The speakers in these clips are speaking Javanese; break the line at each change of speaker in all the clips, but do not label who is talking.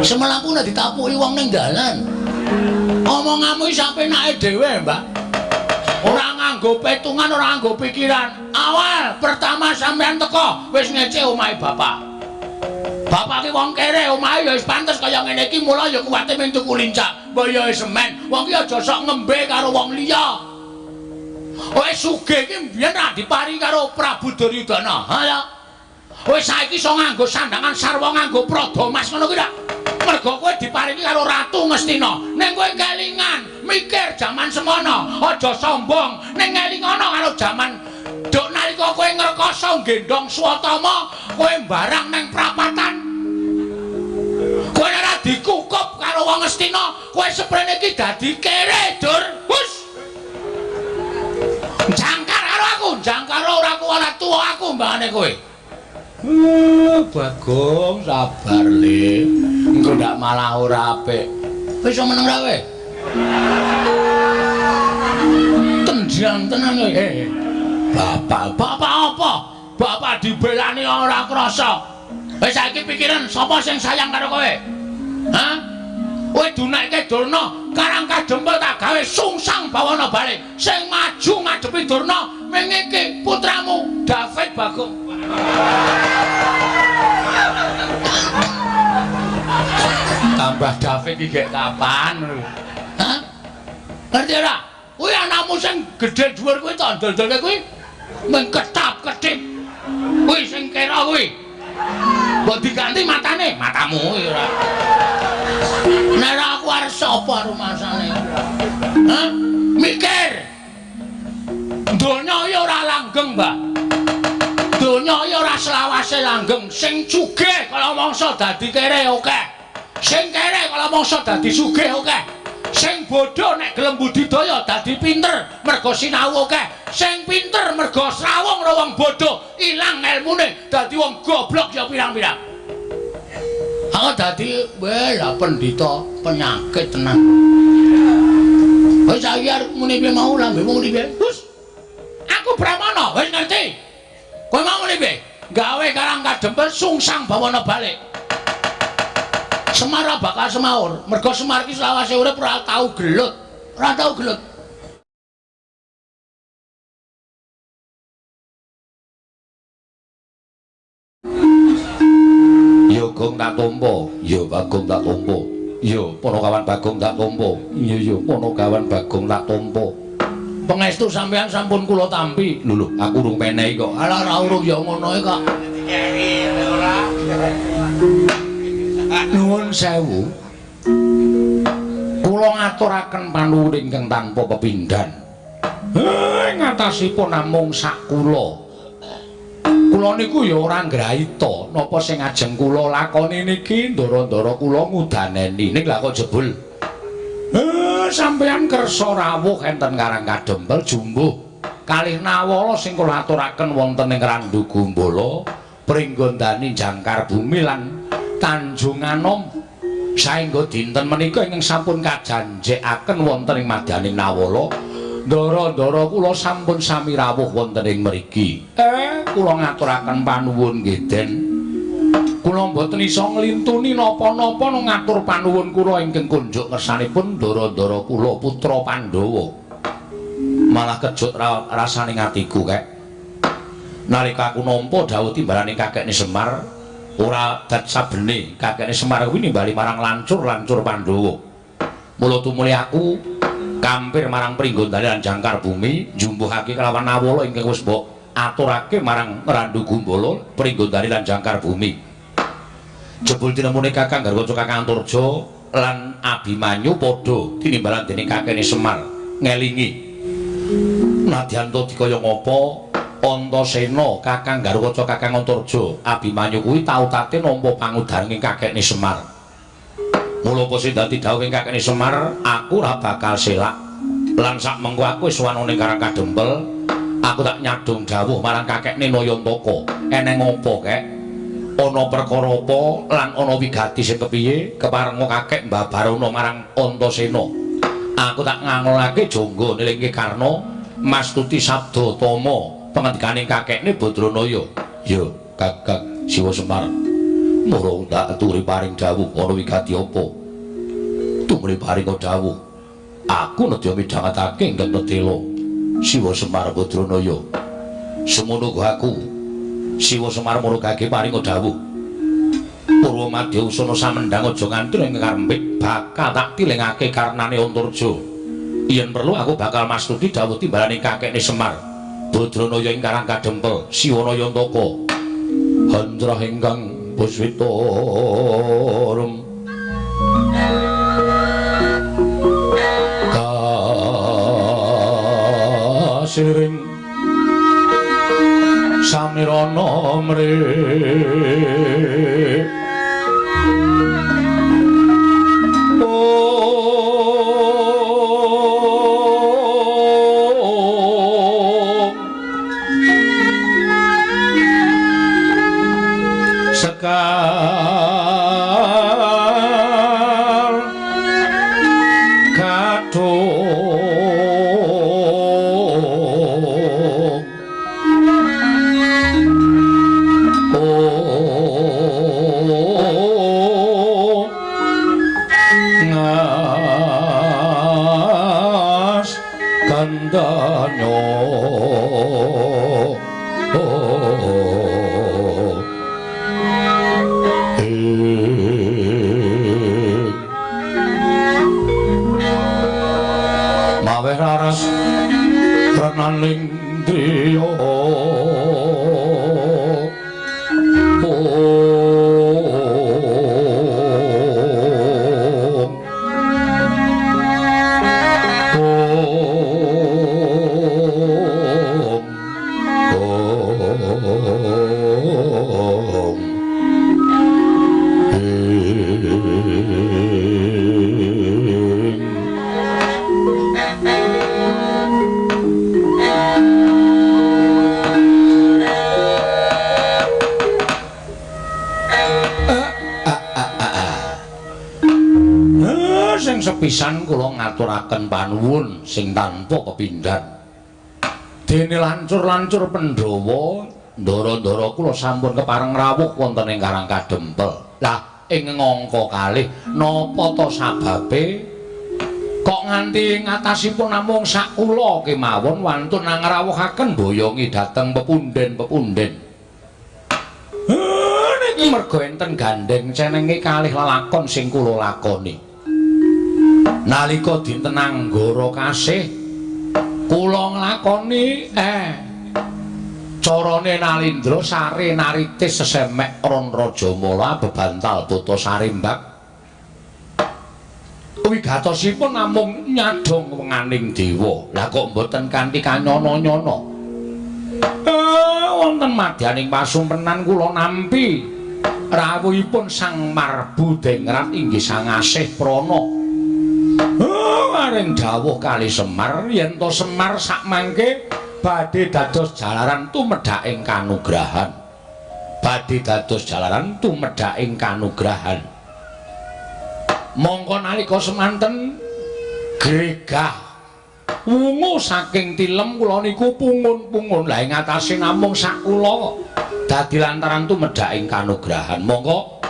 Semelaku nek ditapuki wong ning dalan. Omonganmu iki sapenake dhewe, Mbak. Ora nganggo petungan, ora nganggo pikiran. Awal pertama sampean teko wis ngece omahe bapak. Bapak ki wong kere, omahe ya wis pantes kaya ngene iki, mula ya kuwate mung tuku lincak. Mbok ya semen. Wong ki aja sok ngembe karo wong liya. Wis sugih iki mbiyen ra diparingi karo Prabu Duryudana. Ha ya. Wis saiki iso nganggo sandangan sarwa nganggo prada mas ngono kuwi ta? Mergo kowe diparingi karo Ratu Ngastina. Ning kowe kelingan, mikir jaman semono, aja sombong. Ning ngelingono karo jaman duk nalika kowe ngrekoso nggendhong Swatama, kowe mbarang ning prapatan. Kowe ora dikukup karo wong Ngastina, kowe seprene iki dadi kere, Dur. Hus. Jangkar karo aku, jangkar ora kuwala tuwa aku mbangane kowe. Bagong sabar le. Engko ndak malah ora apik. Wis iso meneng ra kowe? Tenjang tenan kowe. Bapak, bapak apa? Bapak dibelani ora krasa. Wis saiki pikiran sapa sing sayang karo kowe? Hah? Kowe dunekke Durna, Karang Kadempel tak gawe sungsang bawana balik. Sing maju ngadepi Durna ming iki putramu David Bagong. Tambah David iki gek kapan? Hah? Ngerti ora? Kuwi anakmu sing gedhe dhuwur kuwi to ndol-ndolke kuwi mung ketap-ketip. Kuwi sing kira kuwi. Mbok diganti matane, matamu kuwi ora. Nek ora aku arep sapa rumasane? Hah? Mikir. Donya iki ora langgeng, Mbak. Donya iki ora selawase langgeng. Sing sugih kala mangsa dadi kere akeh. Sing kere kala mangsa dadi sugih akeh. Sing bodho nek gelem budidaya dadi pinter mergo sinau akeh. Sing pinter mergo srawung karo wong bodho ilang elmune dadi wong goblok ya pirang-pirang. Aku dadi weh lah pendhita penyakit tenan. Wis saiki arep muni piye mau lambemu muni piye? Hus. Aku Brahmana, wis ngerti. Kowe mau muni piye? Gawe Karang Kadempel sungsang bawana balik. Semar ora bakal semaur, mergo Semar ki selawase urip ora tau gelut, ora tau gelut.
Ya Gong tak tampa, ya Bagong tak tampa. Ya Panakawan Bagong tak tampa. Iya ya Panakawan Bagong tak tampa.
Pangestu sampean sampun kula tampi.
Lho lho, aku urung menehi kok.
Alah ora urung ya ngono e kok.
Nuwun sewu. Kula ngaturaken panuwun ingkang tanpa pepindhan. Ngatasipun namung sak kula. Kula niku ya ora ngraita napa sing ajeng kula lakoni niki ndara-ndara kula ngudaneni. Ning lha kok jebul. Sampeyan kersa rawuh enten Karang Kadempel jumbuh kalih nawala sing kula aturaken wonten ing Randu Gumbala, Pringgondani Jangkar Bumi lan Tanjung Anom. Saengga dinten menika ingkang sampun kajanjekaken wonten ing madyaning nawala, ndara-ndara kula sampun sami rawuh wonten ing mriki. Kula ngaturaken panuwun nggih Den. Kula mboten iso nglintuni napa-napa ngatur panuwun kula ingkang kunjuk ngersanipun ndara-ndara kula putra Pandhawa. Malah kejut rasane atiku kek. Nalika aku nampa dawuh timbalane kakekne Semar, ora dat sabene kakekne Semar kuwi nimbali marang lancur-lancur Pandhawa. Mula tumuli aku kampir marang Pringgondani lan Jangkar Bumi njumbuhake kelawan nawala ingkang wis mbok aturake marang Randu Gumbala, Pringgondani lan Jangkar Bumi. Jebul tinemune Kakang Garwaca Kakang Antarja lan Abimanyu padha tinimbalan dening kakekne Semar ngelingi. Nadyan ta dikaya ngapa Antasena Kakang Garwaca Kakang Antarja Abimanyu kuwi tau tate nampa pangudaning kakekne Semar. Mula apa sing dadi dawuhing kakekne Semar, aku ora bakal selak. Lan sak mengko aku wis sowan ning Karang Kadempel, aku tak nyadong dawuh marang kakekne Nayantaka. Eneng apa, Kek? Ana perkara apa lan ana wigati sing kepiye keparenga kakek mbabarana marang Antasena. Aku tak ngangolake jangga nilingke Karna mastuti sabda tama pengendikane kakekne Badranaya. Ya, Kakang Siwa Semar.
Murung tak aturi paring dawuh ana wigati apa? Tumrih paring dawuh. Aku nedya midhangetake ingkang tetela Siwa Semar Badranaya. Semono uga aku Siwa Semar murugake paring dawuh. Purwa Madya Usana samendhang aja nganti ing karempit bakal tak tilengake karnane Antarja. Yen perlu aku bakal mastuti dawuh timbalane kakekne Semar Badranaya ing Karang Kadempel Siwana Yantaka. Handrah ingkang puswita rum kasiring samirana mri sekar kathung ngas kandanyo maweh raras renaning driya Sing sepisan kula ngaturaken panuwun sing tanpa pepindhan. Dene lancur-lancur Pandhawa, ndara-ndara kula sampun kepareng rawuh wonten ing Karang Kadempel. Lah ing ngangka kalih napa ta sababe kok nganti ngatasipun namung sak kula kemawon wantun ngrawuhaken boyongi dhateng pepunden-pepunden. Niki merga enten gandheng cenenge kalih lelakon sing kula lakoni. Nalika dinten Anggara kasih kula nglakoni carane Nalindra sare naritis sesemek Ron Rajamala bebantal buta sarimbak. Wigatosipun namung nyadhong wenganing dewa. Lah kok mboten kanthi kanyana-nyana. Wonten madyaning pasumpenan kula nampi rawuhipun Sang Marbu Dengrat inggih Sang Asih Prana. Maring dawuh kali Semar yen to Semar sakmangke badhe dados jalaran tumedhaking kanugrahan. Badhe dados jalaran tumedhaking kanugrahan. Mongko nalika semanten gregah wungu saking tilem kula niku pungun-pungun. Lah ing atase namung sak kula kok dadi lantaran tumedhaking kanugrahan. Mongko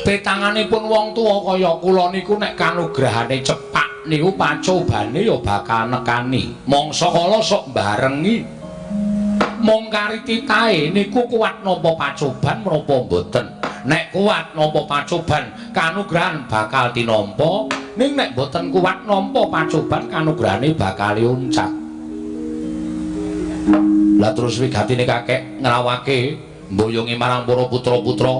petanganipun wong tuwa kaya kula niku nek kanugrahane cepak niku pacobane ya bakal nekani. Mangsa kala sok barengi. Mung kari titahe niku kuat nampa pacoban menapa mboten. Nek kuat nampa pacoban kanugrahan bakal tinampa, ning nek mboten kuat nampa pacoban kanugrahane bakal uncat. Lah terus wigatine kakek ngrawake mboyongi marang para putra-putra.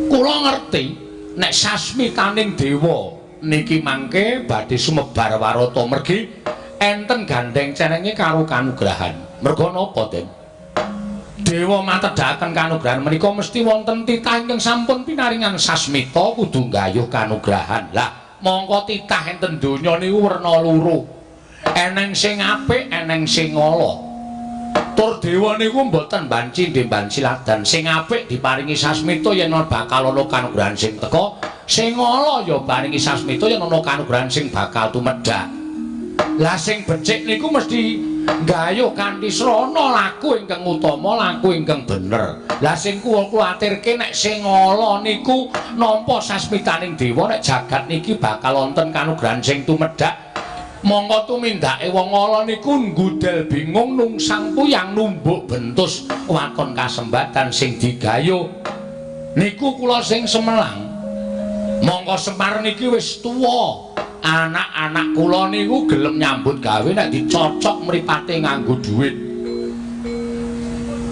Kula ngerti nek sasmitaning dewa niki mangke badhe sumebar warata mergi enten gandheng cenenge karo kanugrahan. Merga napa, Den? Dewa matedhaken kanugrahan menika mesti wonten titah ingkang sampun pinaringan sasmita kudu nggayuh kanugrahan. Lah, mongko titah enten donya niku werna loro. Eneng sing apik, eneng sing ala. Tur dewa niku mboten banci ndemban siladan. Sing apik diparingi sasmita yen bakal ana kanugrahan sing teka, sing ala ya paringi sasmita yen ana kanugrahan sing bakal tumedhak. Lah sing becik niku mesti
Gayuh kanthi srana laku ingkang utama, laku ingkang bener. Lah sing kula kuwatirke nek sing ala niku nampa sasmitaning dewa, nek jagat niki bakal wonten kanugrahan sing tumedhak. Mongko tumindake wong ala niku nggudel bingung nungsang puyang numbuk bentus waton kasembatan sing digayuh. Niku kula sing semelang. Mongko Semar niki wis tuwa. Anak-anak kula niku gelem nyambut gawe nek dicocok mripate nganggo dhuwit.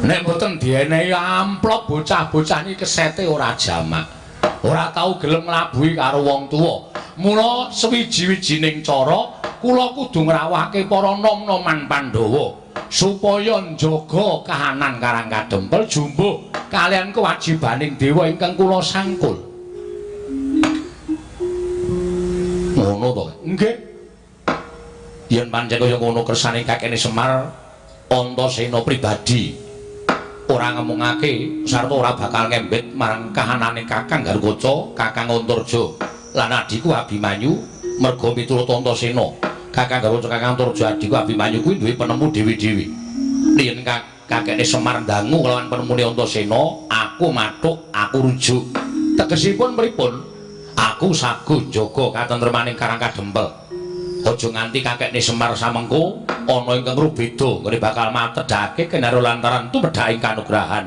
Nek mboten dienehi amplop bocah-bocah niki kesete ora jamak. Ora tau gelem nglabuhi karo wong tuwa. Mula sewiji-wijining cara kula kudu ngrawuhake para nom-noman Pandhawa supaya njaga kahanan Karang Kadempel jumbuh kaliyan kewajibaning dewa ingkang kula sangkul. Ngono to? Nggih. Yen pancen kaya ngono kersane kakene Semar Antasena pribadi ora ngemungake sarta ora bakal ngembet marang kahanane Kakang Garukaca, Kakang Antarja lan adhiku Abimanyu merga miturut Antasena. Kakang Garukaca, Kakang Antarja, adhiku Abimanyu kuwi duwe penemu dhewe-dhewe. Yen kakene Semar ndangu kelawan penemune Antasena, aku mathuk, aku rujuk. Tegesipun pripun? Aku saguh njaga katentremaning Karang Kadempel. Aja nganti kakekne Semar samengko ana ingkang rubeda nggone bakal matedhake kenaro lantaran tumedhaking kanugrahan.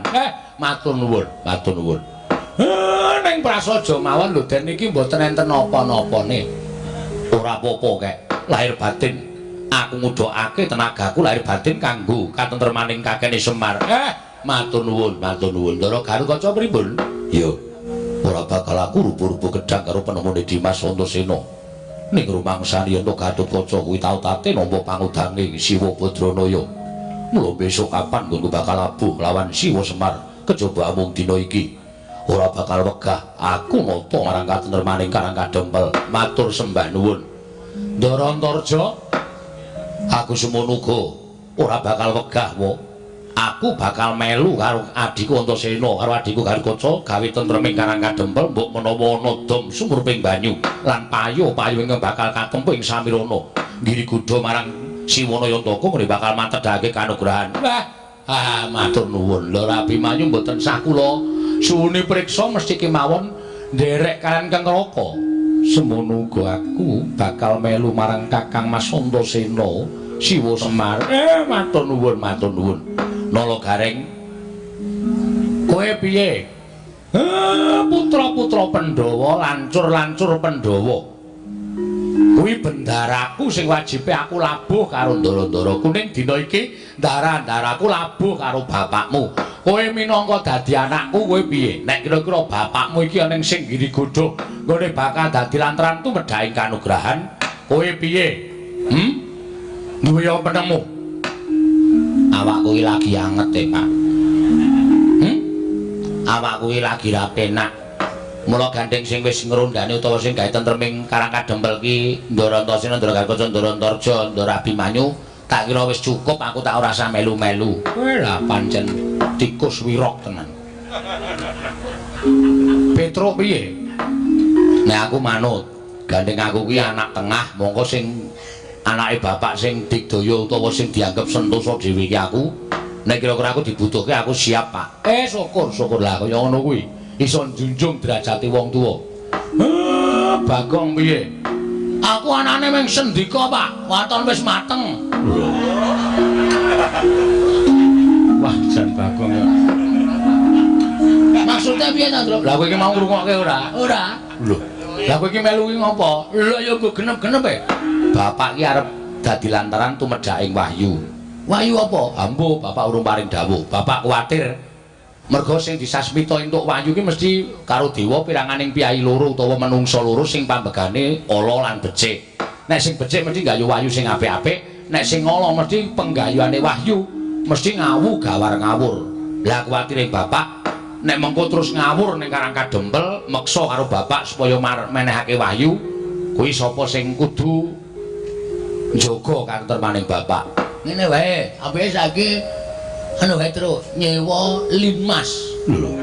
Matur nuwun, matur nuwun. Ning prasaja mawon lho Den niki mboten enten napa-napane. Ora apa-apa kek, lahir batin. Aku ngudhokake tenagaku lahir batin kanggo katentremaning kakekne Semar. Matur nuwun, matur nuwun. Ndara Garukaca pripun? Ya. Ora bakal aku rubuh-rubuh gedhang karo penemune Dimas Antasena. Ning rumangsani yen Gatotkaca kuwi tau tate nampa pangudange Siwa Badranaya. Mula besok kapan nggonku bakal labuh lawan Siwa Semar kejaba amung dina iki. Ora bakal wegah aku nata marang katentremaning Karang Kadempel. Matur sembah nuwun. Ndara Antarja, aku semono uga ora bakal wegah wo. Aku bakal melu karo adhiku Antasena karo adhiku Garukaca gawe tentreming Karang Kadempel mbok menawa ana dom sumurping banyu lan payu-payu ingkang bakal katempuh ing samirana. Nggiri gudha marang Siwana Yantaka ngene bakal matedhake kanugrahan. Wah, ah matur nuwun. Lho Abimanyu mboten sah kula suwuni priksa mesti kemawon nderek kaliyan Kang Raka. Semono uga aku bakal melu marang Kakang Mas Antasena Siwa Semar. Matur nuwun, matur nuwun. Nala Gareng, kowe piye? Putra-putra Pandhawa, lancur-lancur Pandhawa. Kuwi bendaraku sing wajibe aku labuh karo ndara-ndaraku ning dina iki ndara-ndaraku labuh karo bapakmu. Kowe minangka dadi anakku kowe piye? Nek kira-kira bapakmu iki ana sing nggiri godhog, nggone bakal dadi lantaran tumedhaking kanugrahan, kowe piye? Duwe penemu? Awakku iki lagi anget e, Pak. Awakku iki lagi ra penak. Mula gandeng sing wis ngrondhane utawa sing gawe tentreming Karang Kadempel ki Ndara Antasena, Ndara Garukaca, Ndara Antarja, Ndara Abimanyu, tak kira wis cukup aku tak ora usah melu-melu. Lah pancen tikus wirok tenan. Petruk piye? Nek aku manut, gandeng aku ki anak tengah, mongko sing anake bapak sing digdaya utawa sing dianggep sentosa dhewe iki aku. Nek kira-kira aku dibutuhke aku siap, Pak. Syukur, syukur lah kaya ngono kuwi. Iso njunjung derajate wong tuwa. Bagong piye? Aku anane mung sendika, Pak. Waton wis mateng. Wah, jan Bagong ya. Maksudnya piye ta, Ndro? Lah kowe iki mau ngrungokke ora? Ora. Lho, lah kowe iki melu iki ngopo? Lho ya nggo genep-genep e. Bapak iki arep dadi lantaran tumedhaking wahyu. Wahyu apa? Ambo, bapak urung paring dawuh. Bapak kuwatir mergo sing disasmita entuk wahyu ki mesti karo dewa piranganing piyai loro utawa menungsa loro sing pambegane ala lan becik. Nek sing becik mesti nggayuh wahyu sing apik-apik, nek sing ala mesti penggayuhane wahyu mesti ngawu gawar ngawur. Lah kuwatire bapak nek mengko terus ngawur ning Karang Kadempel meksa karo bapak supaya menehake wahyu, kuwi sapa sing kudu njaga katentremaning bapak. Ngene wae, apike saiki anu wae terus nyewa linmas. Lho.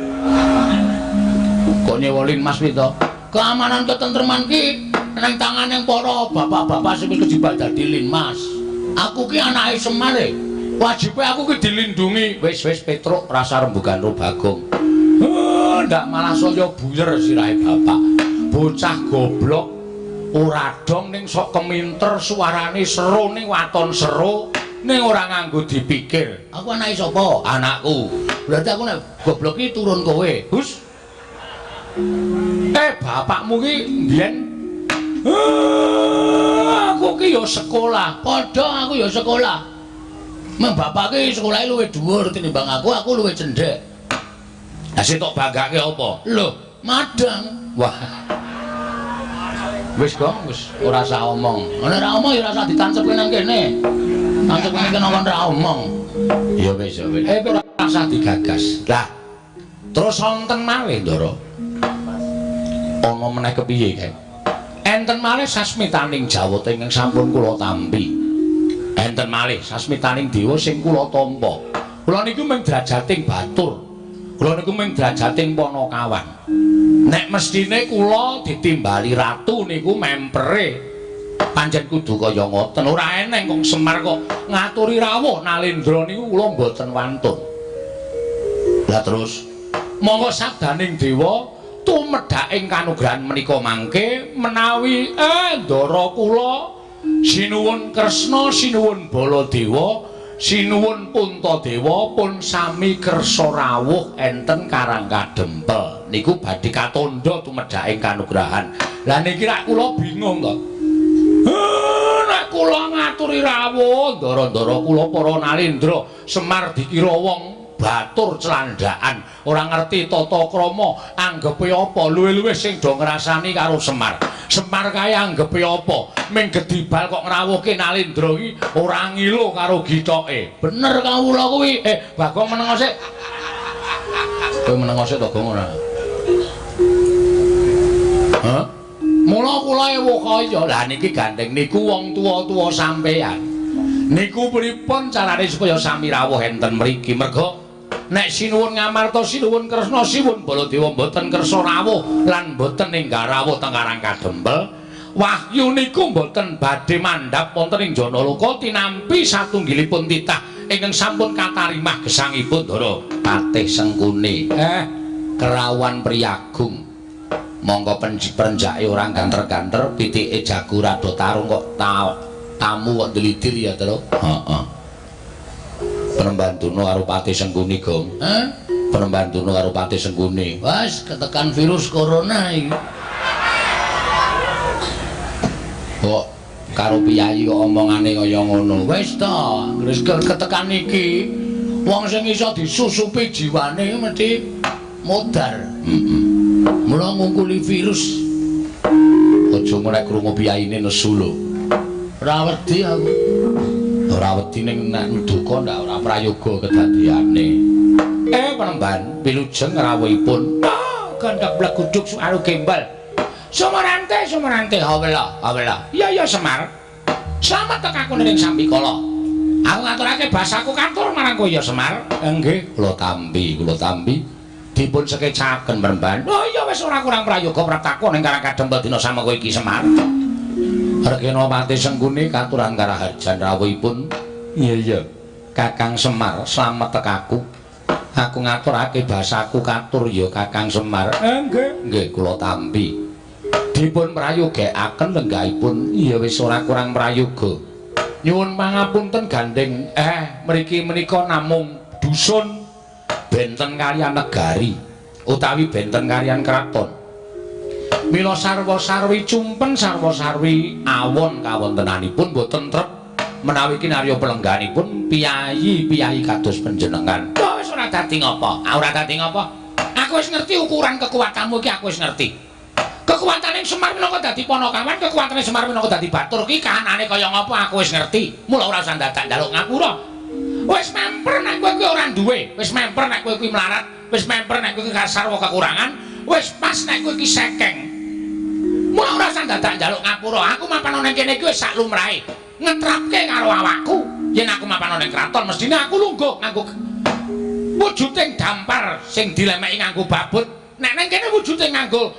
Kok nyewa linmas piye to? Keamanan ketentreman ki nang tangane para bapak-bapak sing wis kejebak dadi linmas.
Aku ki anake Semar e. Wajibe aku ki dilindungi. Wis wis Petruk rasa rembugan ro Bagong. Ndak malah saya buyer sirahe bapak. Bocah goblok ora dong ning sok keminter suarane seru ning waton seru ning ora nganggo dipikir. Aku anake sapa? Anakku. Berarti aku nek goblok ki turun kowe. Hus. Bapakmu ki mbiyen aku ki ya sekolah. Padha aku ya sekolah. Meng bapak ki sekolahe luwih dhuwur tinimbang aku, aku luwih cendhek. Lah sing tok banggake apa? Lho, madang. Wah. Wis, Gong, wis ora usah omong. Nek ora omong ya ora usah ditancepke nang kene. Tancepke nang kene ora omong. Ya wis, ya wis. Ora usah digagas. Lah, terus wonten malih, Ndara. Ana meneh kepiye kae? Enten malih sasmitaning Jawata ingkang sampun kula tampi. Enten malih sasmitaning dewa sing kula tampa. Kula niku mung drajating batur. Kula niku mung drajating panakawan. Nek mestine kula ditimbali ratu niku mempere pancen kudu kaya ngoten. Ora eneng kok Semar kok ngaturi rawuh Nalendra niku kula mboten wantun. Lah terus monggo sabdaning dewa tumedhaking kanugrahan menika mangke menawi ndara kula sinuwun Kresna, sinuwun Baladewa, sinuwun Puntadewa pun sami kersa rawuh enten Karang Kadempel. Niku badhe katandha tumedhaking kanugrahan. Lah niki rak kula bingung to. Nek kula ngaturi rawuh ndara-ndara kula para Nalendra Semar dikira wong batur celandaan, ora ngerti tata krama, anggepe apa, luwih-luwih sing do ngrasani karo Semar. Semar kae anggepe apa? Ming gedibal kok ngrawuhke Nalendra iki ora ngilo karo gitoke. Bener kawula kuwi. Bagong meneng sik. Kowe meneng sik to, Gong, ora? Hah? Mula kula ewuh kaya. Lah niki gandeng niku wong tuwa-tuwa sampeyan. Niku pripun carane supaya sami rawuh enten mriki? Merga nek sinuwun Ngamarta, sinuwun Kresna, sinuwun Baladewa mboten kersa rawuh lan mboten enggal rawuh teng Karang Kadempel, wahyu niku mboten badhe mandhap wonten ing Janaloka tinampi satunggilipun titah ingkang sampun katarimah gesangipun Ndara Patih Sengkuni. Kerawuhan priyagung. Monggo perenjake ora ganter-ganter, pitike jago rada tarung kok tamu kok ndelidir ya, Tru. Heeh. Penemban Durna karo Patih Sengkuni, Gong.
Hah?
Penemban Durna karo Patih Sengkuni.
Wes ketekan virus corona iki.
Kok karo piyayi kok omongane kaya ngono.
Wis to, wis ketekan iki wong sing iso disusupi jiwane mesti modar.
Heeh.
Mula ngungkuli virus.
Aja nek krungu piyayine nesu lho.
Ora wedi aku.
Ora wedi ning nek nduka ndak ora prayoga kedadeane. Penemban wilujeng rawuhipun. Gandhak bleguduk suaru gembal. Sumarante, sumarante, hawela, hawela. Iya iya Semar. Slamet tekaku ning sambikala. Aku ngaturake basaku katur marang kowe ya Semar. Nggih, kula tampi, kula tampi. Dipun sekecaken Penemban. Oh iya wis ora kurang prayoga praptaku ning Karang Kadempel dina samengko iki Semar. Regena Patih Sengkuni katuran karaharjan rawuhipun. Iya iya. Kakang Semar, slamet tekaku. Aku ngaturake basaku katur ya Kakang Semar. Nggih, nggih kula tampi. Dipun prayogekaken lenggahipun. Iya wis ora kurang prayoga. Nyuwun pangapunten gandeng. Mriki menika namung dusun benten kaliyan negari utawi benten kaliyan kraton. Mila sarwa-sarwi cumpen sarwa-sarwi awon kawontenanipun boten trep menawi kinarya pelengganipun piyayi-piyayi kados panjenengan. Oh, wis ora dadi ngapa? Ora dadi ngapa? Aku wis ngerti ukuran kekuatanmu iki, aku wis ngerti. Kekuatane Semar minangka dadi panakawan, kekuatane Semar minangka dadi batur iki kahanane kaya ngapa aku wis ngerti. Mula ora usah dadak njaluk ngapura. Wis memper nek kowe kuwi ora duwe, wis memper nek kowe kuwi melarat, wis memper nek kowe kuwi sarwa kekurangan, wis pas nek kowe iki sekeng. Mula ora usah dadak njaluk ngapura. Aku mapan nang kene iki wis sak lumrahe. Ngetrapke karo awakku. Yen aku mapan nang kraton mestine aku lungguh nganggo wujuding dampar sing dilemeki nganggo babut. Nek nang kene wujude nganggo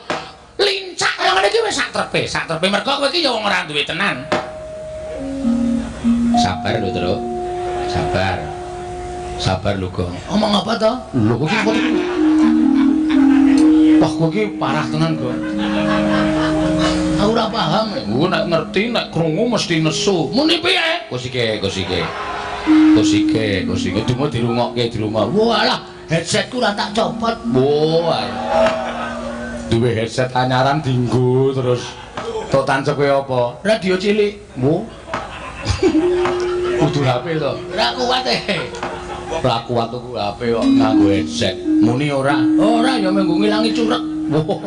lincak kaya ngene iki wis sak trepe, sak trepe mergo kowe iki ya wong ora duwe tenan. Sabar lho, Truk. Sabar. Sabar lho, Gong. Omong apa to? Lho kok iki. Wah, kowe iki parah tenan, Gong. Aku ora paham. Ku nek ngerti nek krungu mesti nesu. Muni piye? Kosike, kosike. Kosike, kosike dungo dirungokke, dirungok. Walah, headsetku ora tak copot. Wah. Duwe headset anyaran dinggo terus. Tok tancep kowe apa? Radio cilik. Wo. Kudu HP to. Ora kuat e. Ora kuat tuku HP kok nganggo headset. Muni ora? Ora ya menggo ngilangi curek. Wo.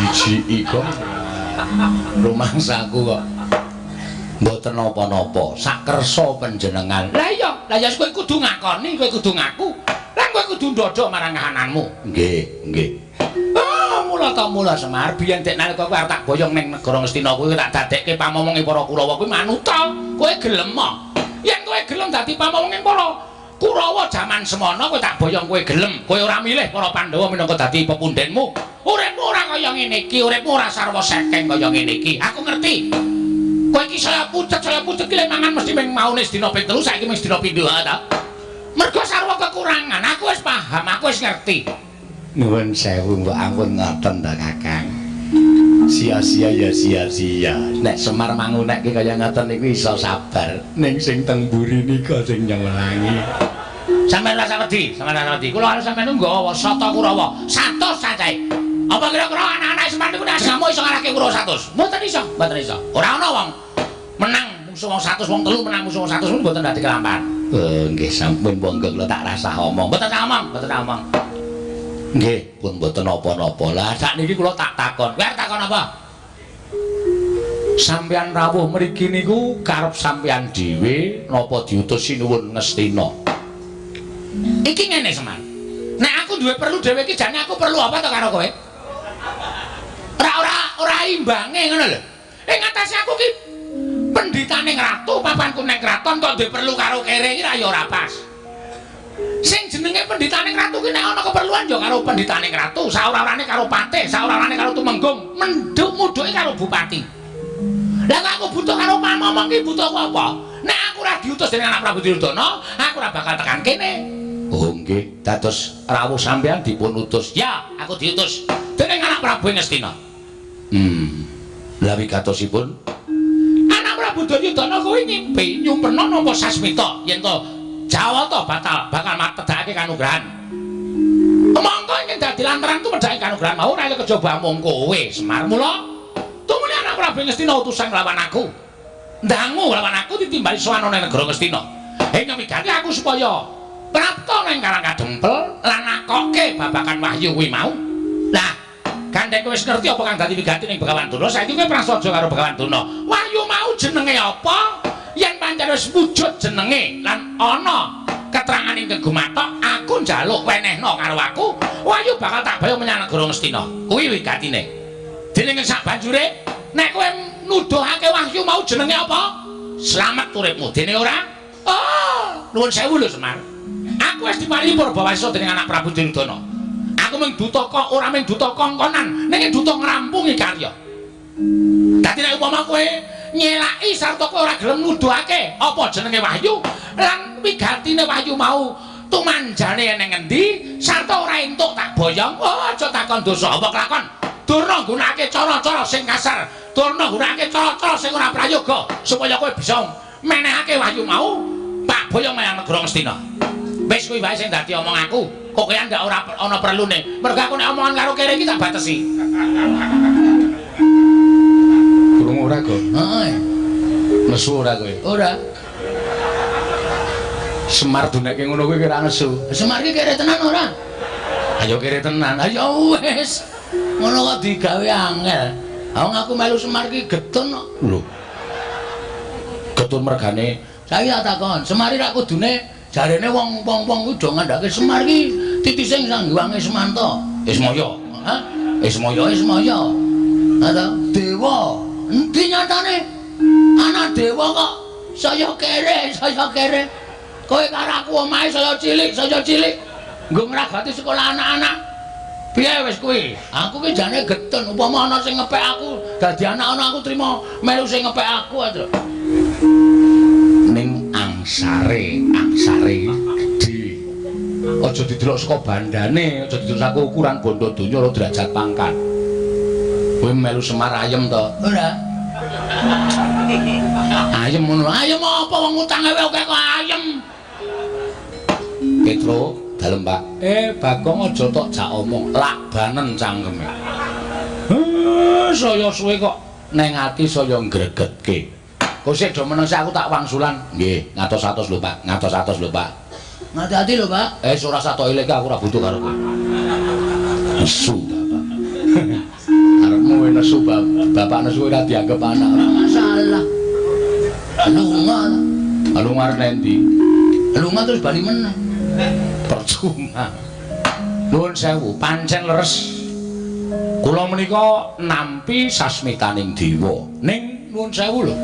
Dijiki kok. Rumangsaku kok. Mboten napa-napa, sakersa panjenengan. Lah iya, lah ya kowe kudu ngakoni, kowe kudu ngaku. Lan kowe kudu ndodho marang kahananmu. Nggih, nggih. Ah, mula ta mula Semar, biyen dek nalika kowe arep tak boyong ning negara Ngastina kuwi tak dadekke pamomonge para Kurawa kuwi manuta. Kowe gelem ah? Yen kowe gelem dadi pamomonge para Kurawa jaman semono kowe tak boyong kowe gelem. Kowe ora milih para Pandhawa minangka dadi pepundhenmu. Uripmu ora kaya ngene iki, uripmu ora sarwa sekeng kaya ngene iki. Aku ngerti. Kowe iki saya pucet ki lek mangan mesti ming maune sedina ping 3, saiki ming sedina pindho ta. Mergo sarwa kekurangan, aku wis paham, aku wis ngerti. Nuwun sewu mbok ampun ngoten ta Kakang. Sia-sia ya sia-sia. Nek Semar mangunekke kaya ngoten niku iso sabar. Ning sing teng mburi nika sing nyemelangi. Sampeyan rasa wedi, sampeyan rasa wedi. Kula karo sampeyan nggawa sata Kurawa, 100 cacahe. Apa kira-kira anak-anak Semar niku nek ngamuk iso ngalahke Kurawa 100? Mboten iso, mboten iso. Ora ana wong menang musuh wong 100, wong telu menang musuh wong 100 mboten dadi kelampan. Nggih sampun monggo kula tak rasah omong. Mboten tak omong, mboten tak omong. Nggih, pun mboten napa-napa. Lah sakniki kula tak takon. Kowe arep takon apa? Sampeyan rawuh mriki niku karep sampeyan dhewe napa diutus Sinuwun Ngastina? Iki ngene Semar. Nek aku duwe perlu dhewe iki jane aku perlu apa to karo kowe? Ora imbange ngono lho. Ing atase aku ki pendhitane ratu, papanku ning kraton kok duwe perlu karo kere iki ra ya ora pas. Sing jenenge pendhitane ratu ki nek ana keperluan ya karo pendhitane ratu, saora-orane karo patih, saora-orane karo tumenggung, menduk mudhuke karo bupati. Lah kok aku butuh karo pamomong ki butuh apa? Nek aku ora diutus dening anak Prabu Duryudana, aku ora bakal tekan kene. Oh nggih, dados rawuh sampeyan dipun utus. Ya, aku diutus dening anak Prabu Ngastina. Lah wigatosipun anak Prabu Duryudana kuwi ngimpi nyumpena nampa sasmita yen to Jawata batal bakal matedhake kanugrahan. Mongko ingkang dadi lantaran tumedhake kanugrahan mau ora kejaba mung kowe Semar. Mula tumune anak Prabu Ngastina utusan nglawan aku. Ndangu lawan aku ditimbali sowan ana negara Ngastina. Ing wigati aku supaya prapta nang Karang Kadempel lan nakoke babagan wahyu kuwi mau. Lah, gandeng kowe wis ngerti apa kang dadi wigati ning Begawan Durna, saiki kowe prasaja karo Begawan Durna. Wahyu mau jenenge apa? Yen pancen wis wujud jenenge lan ana keterangan ingkang gumathok, aku njaluk wenehna karo aku, wahyu bakal tak bawa menyang negara Ngastina. Kuwi wigatine. Dening sak banjure, nek kowe nuduhake wahyu mau jenenge apa? Slamet uripmu. Dene ora? Oh, nuwun sewu lho Semar. Aku wis diparingi purbawasa dening anak Prabu Duryudana. Aku mung duta kok ora mung duta kongkonan, ning duta ngrampungi karya. Dadi nek upama kowe nyelaki sarta kowe ora gelem nuduhake apa jenenge wahyu lan wigatine wahyu mau tumanjane ning ngendi sarta ora entuk tak boyong, oh aja takon dosa apa kelakon. Durna nggunakake cara-cara sing kasar, durna nggunakake cara-cara sing ora prayoga supaya kowe bisa menehake wahyu mau tak boyong menyang negara Ngastina. Wis kuwi wae sing dadi omong aku. Kok kowe ndak ora ana perlune. Mergo aku nek omongan karo kere iki tak batesi. Krungu ora, Go? Heeh. Nesu ora kowe? Ora. Semar dunekke ngono kuwi kira nesu. Semar iki kere tenan ora? Ayo kere tenan. Ayo wis. Ngono kok digawe angel. Wong aku melu Semar iki getun kok. Lho. Getun mergane. Saiki tak takon, Semar iki rak kudune jarene wong-wong kuwi do ngandhake Semar iki titise Sang Hyang Ismanta. Ismaya. Hah? Ismaya, Ismaya. Ha ta? Dewa. Endi nyatane? Ana dewa kok saya kere, saya kere. Kowe karo aku omahe saya cilik, saya cilik. Nggo ngragati sekolah anak-anak. Piye wis kuwi? Aku ki jane getun upama ana sing ngepek aku, dadi anak ana aku trimo melu sing ngepek aku aja. Ning angsare, angsare gedhe. Aja didelok saka bandane, aja didelok saka ukuran bondo donya ora derajat pangkat. Kowe melu Semar ayem to? Ora. Ayem ngono. Ayem apa wong utange akeh kok ayem. Petro, dalem Pak. Bagong aja tok jak omong, lakbanen cangkeme. Saya suwe kok neng ati saya ngregetke. Kok sik do meneng sik aku tak wangsulan. Nggih, ngatos-atos lho Pak, ngatos-atos lho Pak.
Ngati-ati lho, Pak.
Ora usah tok ileke aku ora butuh karo kowe. Nesu bapak. Arepmu nesu bapak nesu ora dianggep anak.
Ora masalah. Lunga.
Lunga arep nendi?
Lunga terus bali meneh.
Percuma. Nuwun sewu, pancen leres. Kula menika nampi sasmitaning dewa. Ning nuwun sewu lho.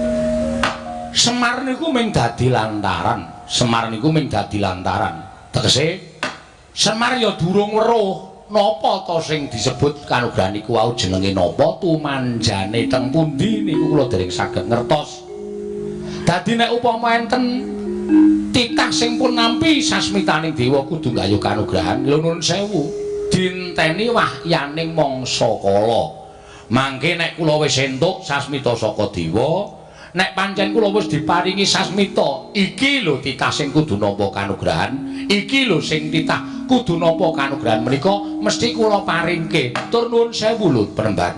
Semar niku mung dadi lantaran. Semar niku mung dadi lantaran. Tegese Semar ya durung weruh napa to sing disebut kanugrahan niku wau jenenge napa, tumanjane teng pundi niku kula dereng saged ngertos. Dadi nek upama enten titah sing pun nampi sasmitaning dewa kudu nggayuh kanugrahan, lho nuwun sewu, dinteni wahyaning mangsa kala. Mangke nek kula wis entuk sasmita saka dewa, nek pancen kula wis diparingi sasmita, iki lho titah sing kudu nampa kanugrahan, iki lho sing titah kudu nampa kanugrahan menika mesti kula paringke. Tur nuwun sewu lho Penemban.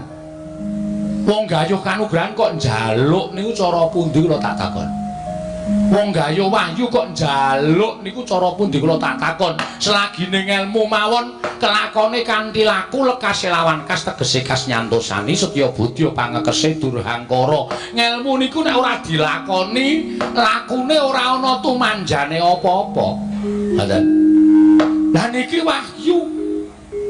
Wong gayuh kanugrahan kok njaluk niku cara pundi kula tak takon. Wong gayuh wahyu kok njaluk niku cara pundi kula tak takon. Selagine ngelmu mawon kelakone kanthi laku lekase lawan kas tegese kas nyantosani setya budya pangekese durhangkara. Ngelmu niku nek ora dilakoni, lakune ora ana tumanjane apa-apa. Ngoten. Lah niki wahyu.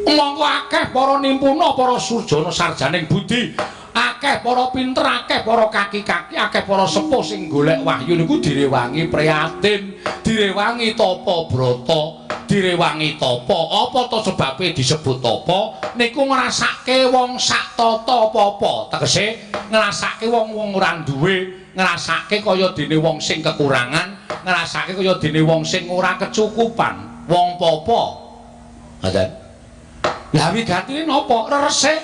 Monggo akeh para nimpuna, para surjana sarjaning budi, akeh para pinter, akeh para kaki-kaki, akeh para sepuh sing golek wahyu niku direwangi prihatin, direwangi tapa brata, direwangi tapa. Apa to sebabe disebut tapa? Niku ngrasake wong sak tata apa-apa. Tegese ngrasake wong-wong ora duwe, ngrasake kaya dene wong sing kekurangan, ngrasake kaya dene wong sing ora kecukupan, wong popo. Ngoten. Lah wigatine napa? Reresik.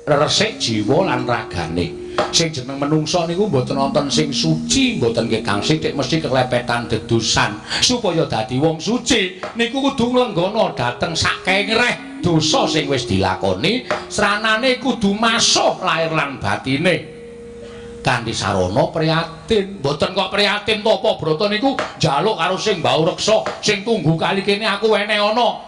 Reresik jiwa lan ragane. Sing jeneng menungsa niku mboten wonten sing suci, mboten ketang sithik mesti kelepetan dedusan. Supaya dadi wong suci niku kudu nglenggana dhateng saking reh dosa sing wis dilakoni, sranane kudu masuh lahir lan batine. Kanthi sarana prihatin, mboten kok prihatin tapa brata niku njaluk karo sing mbau reksa, sing tunggu kali kene aku wene ana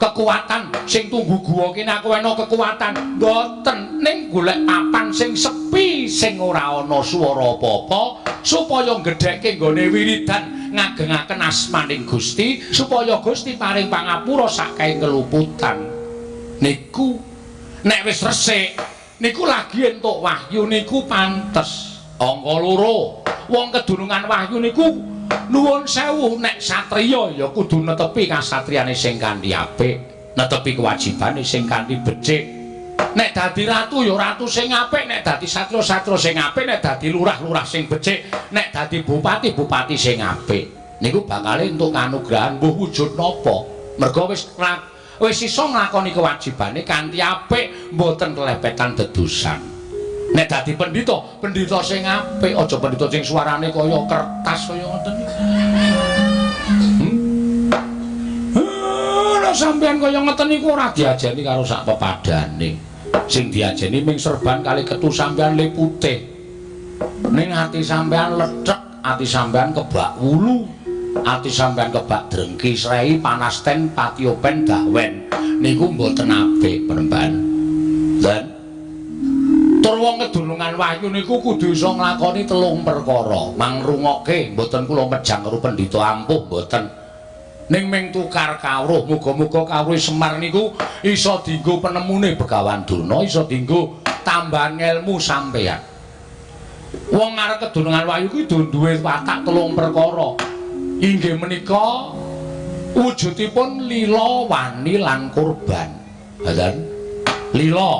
kekuatan, sing tunggu guwa kene aku ana kekuatan. Mboten, ning golek papan sing sepi, sing ora ana swara apa-apa, supaya ngedhekke nggone wiridan ngagengaken asmaning Gusti, supaya Gusti paring pangapura saking keluputan. Niku nek wis resik niku lagi entuk wahyu niku pantes. Angka loro, wong kedunungan wahyu niku nuwun sewu nek satriya ya kudu netepi kasatriyane sing kanthi apik, netepi kewajibane sing kanthi becik. Nek dadi ratu ya ratu sing apik, nek dadi satria-satria sing apik, nek dadi lurah-lurah sing becik, nek dadi bupati-bupati sing apik. Niku bakale entuk kanugrahan mbuh wujud napa. Merga wis iso nglakoni kewajibane kanthi apik, mboten kelepetan dedusan. Nek dadi pendhita, pendhita sing apik, aja pendhita sing suarane kaya kertas kaya ngoten iki. Nek sampeyan kaya ngeten niku ora diajeni karo sak pepadane. Sing diajeni ming serban kali ketu sampeyan le putih. Ning ati sampeyan lethek, ati sampeyan kebak wulu, ati sampeyan kebak drengki srei panasten patiopen dahwen. Niku mboten apik, Penemban. Dan tur wong kedunungan wahyu niku kudu iso nglakoni telung perkara. Mangrungokke, mboten kula mejang karo pendhita ampuh mboten. Ning ming tukar kawruh, muga-muga kawruh Semar niku iso dienggo penemune Begawan Durna, iso dienggo tambahan ngelmu sampeyan. Wong arep kedunungan wahyu kuwi duwe watak telung perkara. Inggih menika wujudipun lila, wani lan kurban. Ngoten. Lila.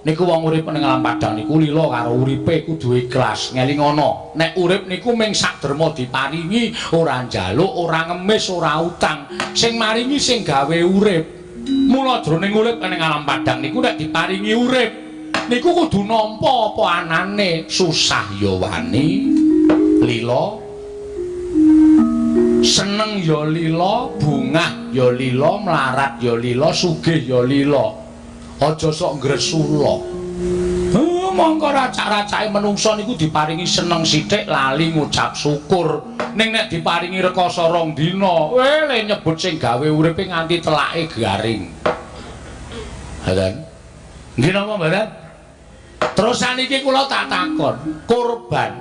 Niku wong urip ning alam padang niku lila karo uripe kudu ikhlas. Ngelingono, nek urip niku ming sak derma diparingi, ora njaluk, ora ngemis, ora utang. Sing maringi sing gawe urip. Mula jroning urip ning alam padang niku nek diparingi urip niku kudu nampa apa anane, susah ya wani, lila, seneng ya lila, bungah ya lila, mlarat ya lila, sugih ya lila. Aja sok ngresula. Mongko racak-racake menungsa niku diparingi seneng sithik lali ngucap syukur. Ning nek diparingi rekoso rong dina, le nyebut sing gawe uripe nganti telake garing. Mboten? Nggih napa mboten? Terus saniki kula tak takon, korban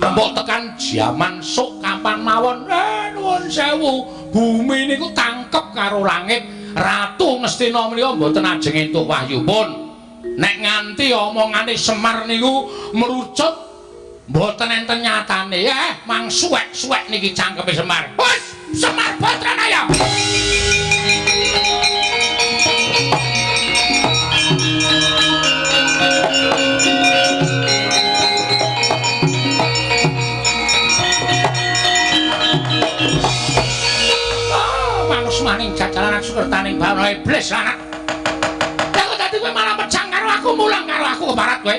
mbok tekan jaman sok kapan mawon, nuwun sewu, bumi niku tangkep karo langit. Ratu Ngastina menika mboten ajeng entuk wahyu pun. Nek nganti omongane Semar niku merucut mboten enten nyatane, mang suwek-suwek niki cangkeme Semar. Wes, Semar Badranaya. Maning jajalan sukertaning bawana iblis anak. Lah kok dadi kowe malah pecang karo aku, mulang karo aku kebarat kowe.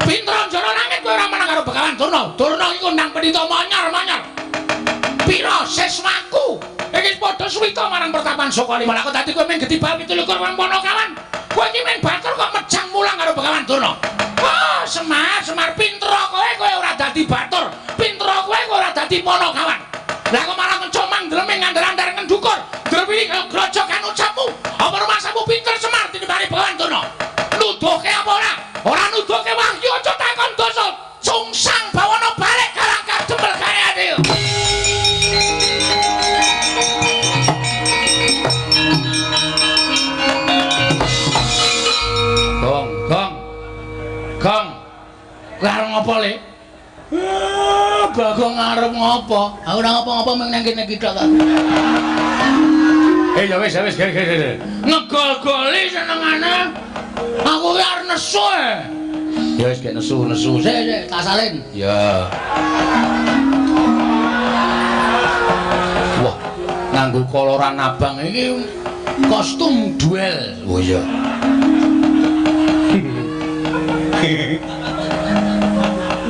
Pinter njara langit kowe ora menang karo Begawan Durna. Durna iki kondang pendhita monyor-monyor. Pira siswaku? Iki padha suwita marang pertapan Sokalima. Lah kok dadi kowe mung getibal 27 Panakawan. Kowe iki mung batur kok mejang mulang karo Begawan Durna. Oh, Semar, Semar pinter kowe, kowe ora dadi batur. Pinter kowe, kowe ora dadi Panakawan. Lah kok malah ngecomang ndleming ngandar-andar ngendukur. Drewili grojokan ucapmu. Apa rumasamu pinter Semar tinimbang Begawan Durna? Nuduhke apa ora? Ora nuduhke wahyu aja takon dosa. Sungsang bawana balik karang kadempel kareane. Gong, gong. Gong. Kowe arep ngopo, Le? Bagong arep ngopo?
Aku ora ngopo-ngopo mung nang kene iki tok kok.
Ya wis, ya wis, gere.
Ngegol-goli senengane. Aku ki arep nesu.
Ya wis gek nesu-nesu.
Sik, sik, tak salin.
Ya. Wah, nganggo koloran abang iki kostum duel. Oh iya.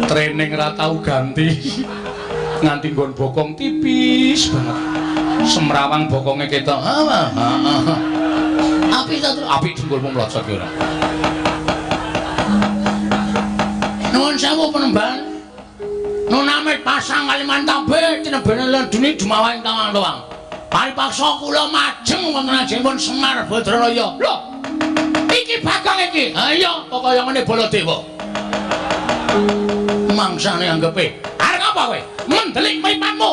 Training ra tau ganti. Nganti nggon bokong tipis banget. Semrawang bokonge ketok.
Heeh. Apik ta, Tru?
Apik dengkulmu mlocot ki ora.
Nuwun sewu penemban. Nuname pasang Kalimantan tinebene ledune jumawaing tawang-tawang. Paripaksa kula majeng wonten ajengipun Semar Badranaya. Lho. Iki Bagong iki. Ha iya, kaya ngene Baladewa. Mangsane anggepe. Arep ngapa kowe? Mendelik mripatmu.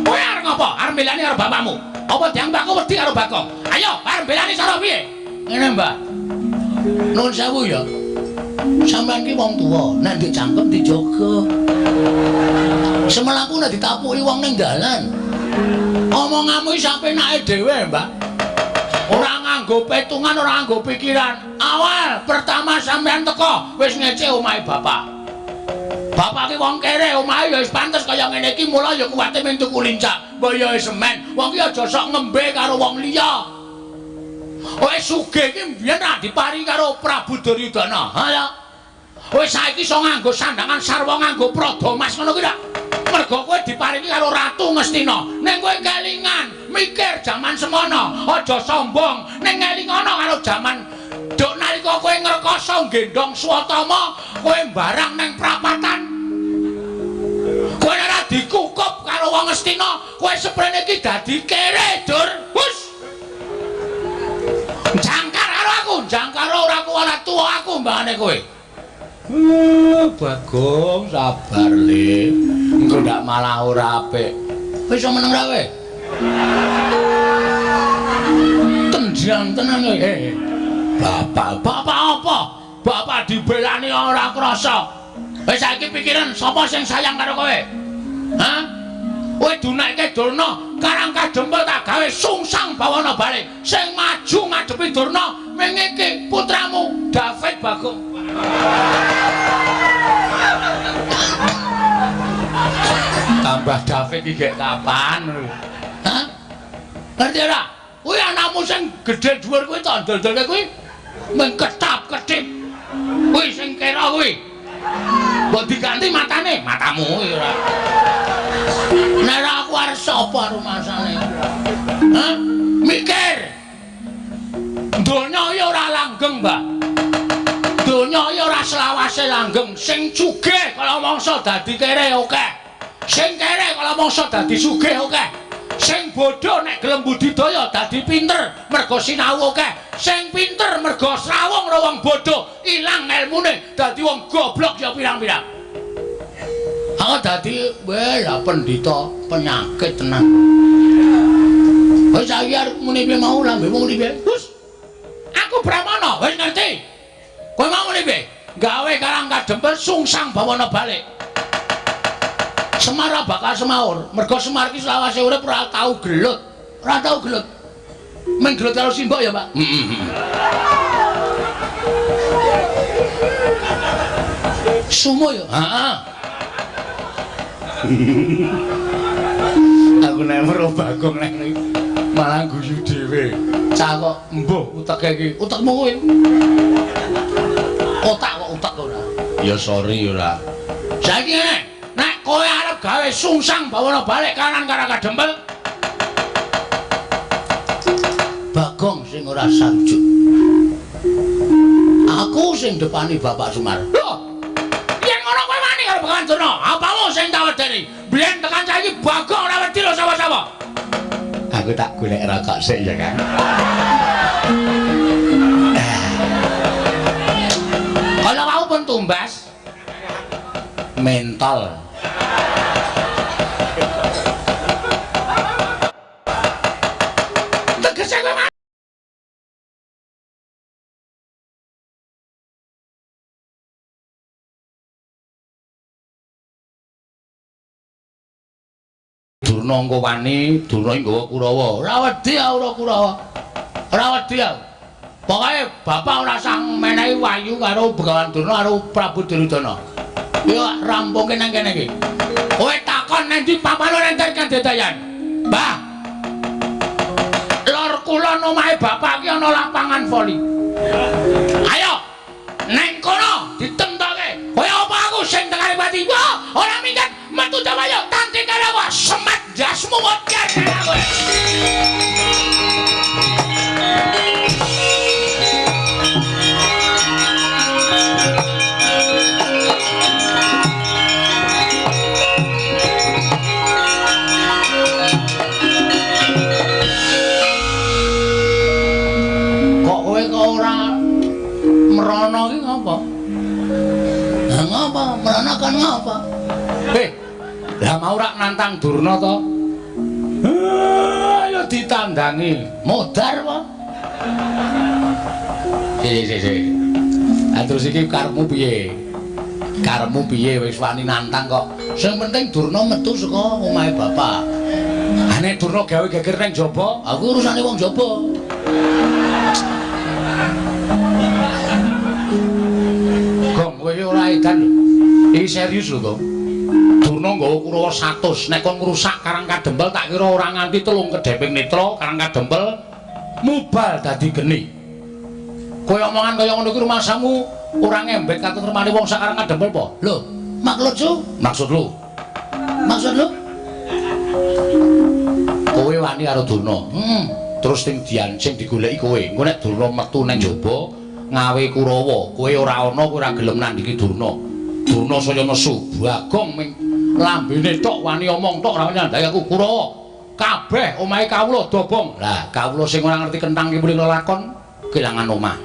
Kowe arep ngapa? Arep mbelani karo bapakmu. Apa dianggap aku wedi karo Bagong? Ayo, arep mbelani cara piye?
Ngene, Mbah. Nuwun sewu ya. Sampeyan ki wong tuwa, nek dicangkem dijaga. Semelaku nek ditapuki wong ning dalan.
Omonganmu iki sapenake dhewe, Mbah. Ora nganggo petungan, ora nganggo pikiran. Awal pertama sampeyan teko wis ngece omahe bapak. Bapak ki wong kere, omahe ya wis pantes kaya ngene iki, mula ya kuwate mung tuku lincak. Mbok ya semen, wong ki aja sok ngembe karo wong liya. Wis sugih iki mbiyen ra diparingi karo Prabu Duryudana. Ha ya. Wis saiki iso nganggo sandangan sarwa nganggo prada mas ngono kuwi ta. Mergo kowe diparingi karo Ratu Ngastina. Ning kowe kelingan, mikir jaman semono, aja sombong. Ning ngelingono karo jaman duk nalika kowe ngrekoso nggendhong Swatama, kowe mbarang nang prapatan. Kowe ora dikukup karo wong Ngastina, kowe seprene iki dadi kere, Dur. Hus. Jangkar karo aku, jangkar ora kuwara tuwa aku mbangane kowe.
Bagong sabar le. Engko ndak malah ora apik.
Wis iso meneng ra kowe?
Tenjang tenan kowe. Bapak, bapak apa? Bapak dibelani ora krasa. Wis saiki pikiran sapa sing sayang karo kowe? Hah? Kowe dunekke Durna, Karang Kadempel tak gawe sungsang bawana bali. Sing maju ngadepi Durna ming iki putramu David Tambah David iki gek kapan ngono. Hah? Ngerti ora? Kuwi anakmu sing gedhe dhuwur kuwi tak dol-dolke kuwi mung ketap-ketip. Kuwi sing kira kuwi. Mbok diganti matane, matamu kuwi ora. Nek aku arep sapa rumasane? Hah? Mikir. Donya iki ora langgeng, Mbak. Donya iki ora selawase langgeng. Sing sugih kala mangsa dadi kere akeh. Sing kere kala mangsa dadi sugih akeh. Sing bodho nek gelem budidaya dadi pinter mergo sinau akeh. Sing pinter mergo srawung karo wong bodho ilang elmune dadi wong goblok ya pirang-pirang. Aku dadi weh lah pendhita penyakit tenan. Wis saiki arep muni piye mau lambemu muni piye? Gus. Aku Brahmana, wis ngerti. Kowe mau muni piye? Gawe Karang Kadempel sungsang bawana balik. Semar bakal semaur, mergo Semar ki selawase urip ora tau gelut. Ora tau gelut. Mung gelut karo simbok ya, Pak. Heeh. Sumo ya? Heeh.
Aku nek weruh Bagong nek malah guyu dhewe.
Cah kok mbuh uteke iki. Utekmu kuwi. Otak kok utek ora.
Ya sorry ora.
Saiki ngene, nek kowe arep gawe sungsang bawana balik kanan Karang Kadempel. Bagong sing ora sarujuk. Aku sing depani Bapak Sumar. Lho. Yen ngono kowe wani karo Begawan Durna, apamu sing tak wedeni? Biyen tekan saiki Bagong ora wedi lho sapa-sapa.
Aku tak golek rokok sik ya, Kang.
Kalau wau pun tumbas
mentol.
Tegese kowe
Durna engko wani, Durna iki nggawa Kurawa.
Ora wedi aku ora Kurawa. Ora wedi aku. Pokoke bapak ora sang menehi wahyu karo Begawan Durna karo Prabu Duryudana. Yo rampungke nang kene iki. Kowe takon nang ndi papan enten kandedayan. Mbah. Lor kulon omahe bapak iki ana lapangan voli. Ayo. Neng kono ditemtoke. Kowe apa aku sing tekane pati? Wah, ora minggat metu dawayo tante karo aku semat jasmu modar kowe. Kok kowe kok ora merono iki ngopo? Lah ngopo? Merono kon ngopo?
Lah mau rak nantang Durna to? Ayo ditandangi.
Modar apa?
Sik sik sik. Ah terus iki karepmu piye? Karepmu piye wis wani nantang kok.
Sing penting Durna metu saka omahe bapak.
Ah nek Durna gawe geger nang jaba,
aku urusane wong jaba.
Gong, kowe iki ora edan lho. Iki serius lho, Gong. Durna nggawa Kurawa 100, nek kon ngrusak Karang Kadempel tak kira ora nganti telung kedheping netra Karang Kadempel mubal dadi geni. Kowe omongan kaya ngono kuwi rumasamu ora ngembek katentremane wong sak Karang Kadempel apa?
Lho, maksud lu?
Maksud lu?
Maksud lu?
Kowe wani karo Durna. Terus sing diancing digoleki kowe. Engko nek Durna metu nang jaba ngawe Kurawa, kowe ora ana, kowe ora gelem nandhingi Durna. Durna saya nesu, Bagong ming lambene tok wani omong tok ora nyandhaki aku Kurawa. Kabeh omahe kawula dobong. Lah, kawula sing ora ngerti kentang ki muni lelakon kelangan omah.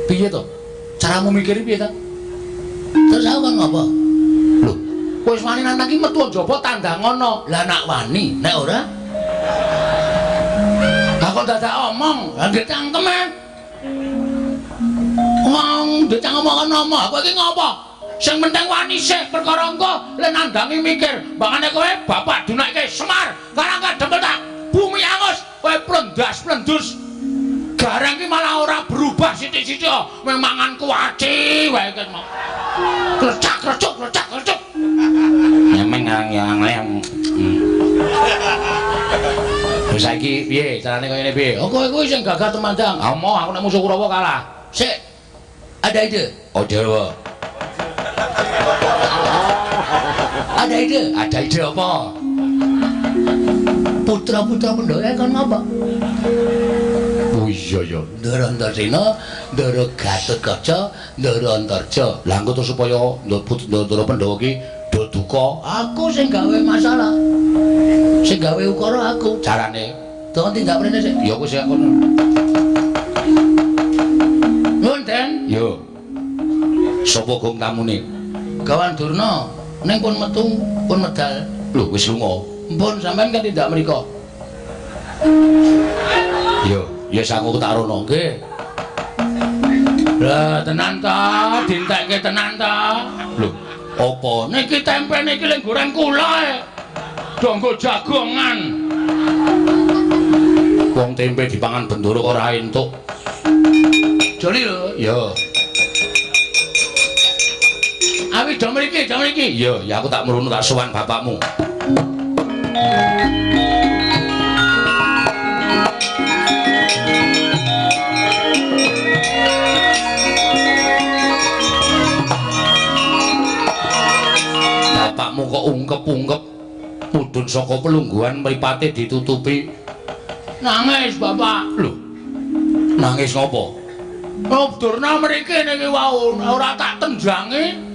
Piye to? Caramu mikir piye to?
Terus aku kon ngopo?
Lho, kowe wis wani nantang ki metu njaba tandangono.
Lah nak wani, nek ora?
Lah kok dadak omong,
lah ndek cangkem e. Wong ndek cangkem kok ngomong, aku iki ngopo?
Sing penting wani sik perkara engko le nandangi mikir. Mbangane kowe bapak dunake Semar, Karang Kadempel tak bumi angus, kowe plendas-plendus. Gareng ki malah ora berubah sithik-sithik, mung mangan kuaci wae ki mau. Klecak-klecuk, klecak-klecuk. Nyemeng Ngang yang yang. Wis saiki piye carane kaya ngene piye?
Oh kowe kuwi sing gagah temandang.
Ah moh aku nek musuh Kurawa kalah.
Sik. Ada ide.
Oh dewa.
Ada ide.
Ada ide apa?
Putra-putra Pandhawa kon ngapa?
Oh iya ya.
Ndara Antasena, Ndara Gatotkaca, Ndara Antarja.
Lah engko terus supaya Ndara Pandhawa ki do duka,
aku sing gawe masalah. Sing gawe ukara aku.
Carane
Tolong tindak mrene sik.
Ya aku sing kono.
Nuwun, Den.
Yo. Sopo gong tamune?
Gawan Durna ning pun metu, pun medal.
Lho wis lunga.
Mpun sampean kan tindak mriko.
Yo, ya sangu tak rono.
Nggih. Lah tenan ta, dintekke tenan ta.
Lho, apa?
Niki tempe niki lek goreng kula e. Donggo jagongan.
Wong tempe dipangan bendoro ora entuk.
Joli lho.
Yo.
Awi do mriki, do mriki.
Yo, ya aku tak mrunu tak sowan bapakmu. Bapakmu kok ungkep-ungkep mudhun saka pelungguhan mripate ditutupi.
Nangis bapak.
Lho. Nangis ngopo?
Oh, Durna mriki niki wau ora tak tendangi.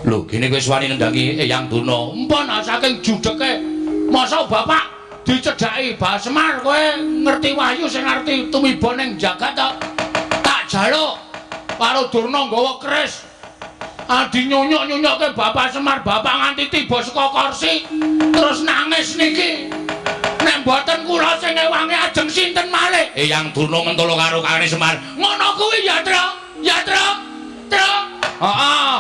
Lho, gene kowe wani nendangi Eyang Durna.
Mpun saking judeke. Masa bapak dicedhaki Bah Semar kowe ngerti wahyu sing ngerti tumiba ning jagat to. Tak jaluk karo Durna nggawa keris. Adi nyunyuk-nyunyukke Bapak Semar, bapak nganti tiba saka kursi terus nangis niki. Nek mboten kula sing ngewangi ajeng sinten malih?
Eyang Durna mentolo karo kakane Semar.
Ngono kuwi ya, Tru. Ya, Tru. Tru.
Heeh.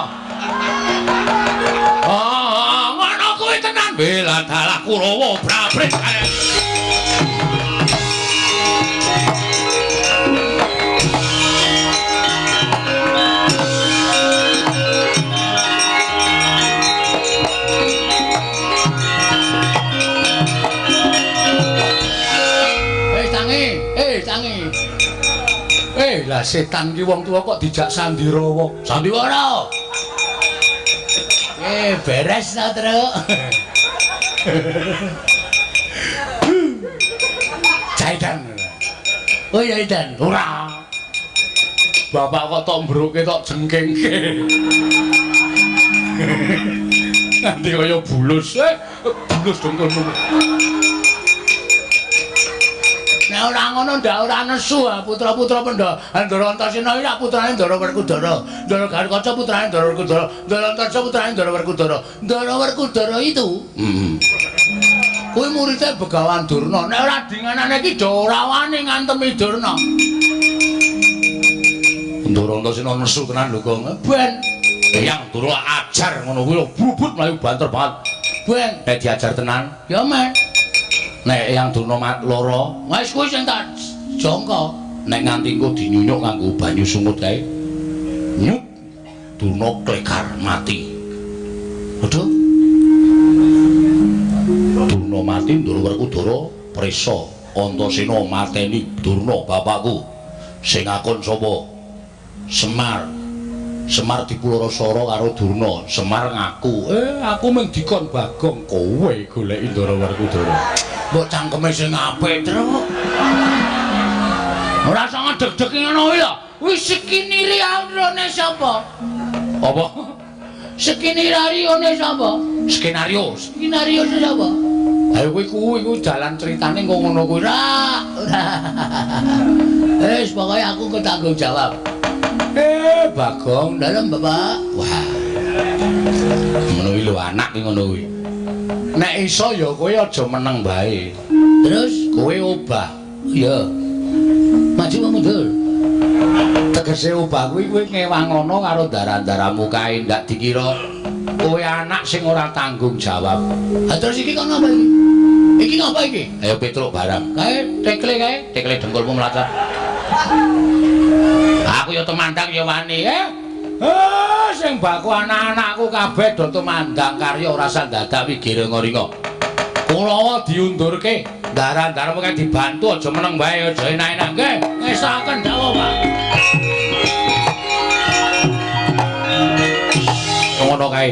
Heeh, ngono kuwi tenan.
Bela dalah Kurawa brabret.
Lah setan ki wong tuwa kok dijak sandirawa. Sandiwara.
Beres ta, Truk.
Jaidan.
Oh ya, Idan.
Ora. Bapak kok tok mbruke tok jengkengke. Nanti kaya bulus, bulus dengkulmu. Nek ora ngono ndak ora nesu putra-putra Pandhawa. Ndara Antasena iki lak putrane Ndara Werkudara. Ndara Gatotkaca putrane Ndara Werkudara. Ndara Antarja putrane Ndara Werkudara.
Ndara Werkudara itu
kuwi muridé Begawan Durna. Nek ora dinganane iki do ora wani ngantemi Durna.
Ndara Antasena nesu tenan lho, Gong.
Ben
Eyang Durna ajar ngono kuwi lho, bubut mlayu banter banget.
Ben
nek diajar tenan,
ya men.
Nek Eyang Durna lara,
wis kuwi sing tak jangka.
Nek nganti engko dinyunyuk nganggo banyu sungut kae. Nyuk. Durna klekar mati. Aduh. Durna mati, Ndara Werkudara prisa. Antasena mateni Durna bapakku. Sing akon sapa? Semar. Semar dipulara-sara karo Durna. Semar ngaku, aku mung dikon Bagong, kowe goleki Ndara Werkudara.
Mbok cangkeme sing apik, Truk. Ora usah ngedeg-deg ngono kuwi lho.
Wis skenario sapa?
Apa?
Skenario sapa?
Skenario.
Skenario sapa?
Ayo kuwi kuwi iku jalan ceritane kok ngono kuwi.
Ora. Ora. Wis pokoke aku kok tanggung jawab.
Bagong
dalem Bapak.
Wah. Ngono kuwi lho anak ki ngono kuwi. Nek iso ya kowe aja meneng bae.
Terus
kowe obah.
Iya. Maju apa mundur?
Tegese obah kuwi kowe ngewangono karo darah-darahmu kae ndak dikira kowe anak sing ora tanggung jawab.
Ha terus iki kok ngapa iki? Iki ngapa iki?
Ayo Petruk barang. Kae tekle kae, tekle dengkulmu mlacat. Aku ya temandang ya wani,
Sing baku anak-anakku kabeh do tumandang karya ora sandadak wigiringa-ringa. Kurawa diundurke, ndaran-ndaran mengke dibantu aja meneng wae, aja enak-enak nggih. Ngestokaken dawuh, Pak. Ngono kae.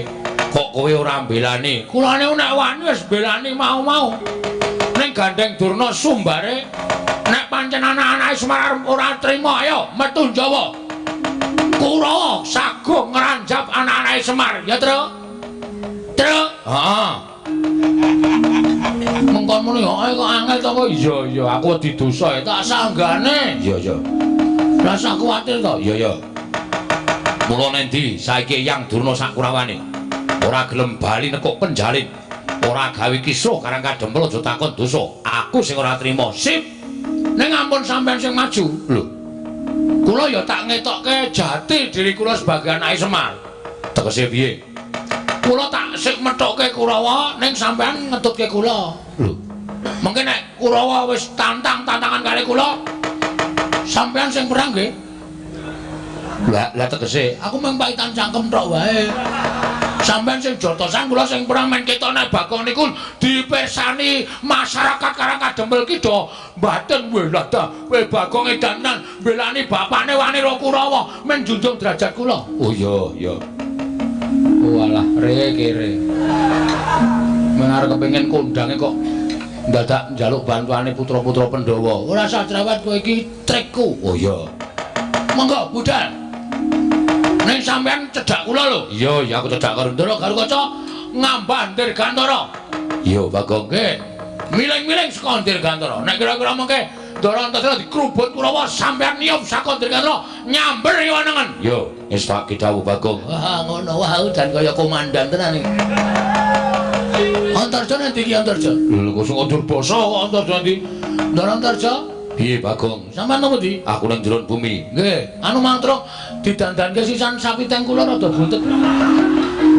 Kok kowe ora mbelani? Kula niku nek wani wis mbelani mau-mau. Ning gandeng Durna sumbare nek pancen anak-anake Semar ora trima, ayo metu Jawa. Kurawa saguh ngranjap anak-anake Semar, ya, Tru? Tru? Heeh. Mengkon muni kok angel to kok. Iya, iya, aku wedi dosa tak sanggane.
Iya, iya.
Rasa kuwatir to?
Iya, iya. Mula nendi saiki Eyang Durna sak kurawane ora gelem bali nekuk penjalin, ora gawe kisruh Karang Kadempel aja takon dosa. Aku sing ora trima.
Sip. Ning ampun sampean sing maju.
Lho.
Kula ya tak ngetokke jati diri kula sebagai anake Semar.
Tegese piye?
Kula tak sik methokke Kurawa ning sampean ngetutke kula.
Lho.
Mengke nek Kurawa wis tantang-tantangan kali kula, sampean sing perang nggih.
Lah, lah tegese
aku mung paitan cangkem tok wae. Sampean sing jotosan kula sing perang men ketok nek Bagong niku dipirsani masyarakat Karang Kadempel ki do mbaten weh lah ta kowe Bagong edanan mbelani bapane wani ro Kurawa men junjung derajat kula.
Oh iya iya.
Walah re kere. Men arep kepengin kondange kok ndadak njaluk bantuane putra-putra Pandhawa. Ora usah cerewet kowe iki trikku.
Oh iya.
Monggo budal. Ning sampean cedhak kula lho.
Iya, iya aku cedhak karo
Ndara Garukaca ngambah Dirgantara.
Iya, Bagong.
Nggih. Miling-miling saka Dirgantara. Nek kira-kira mengke Ndara Antasena dikrubut Kurawa sampean niyup saka Dirgantara nyamber kiwa nengen.
Iya, wis tak dawuh Bagong.
Wah, ngono wae dan kaya komandan tenan iki.
Antarja nanti iki Antarja.
Lho kok sing Durbasa kok Antarja nanti.
Ndara Antarja.
Piye Bagong?
Sampeyan napa ndi?
Aku nang jero bumi.
Nggih, anu mantra didandanke sisan sapi teng kula rada buntet.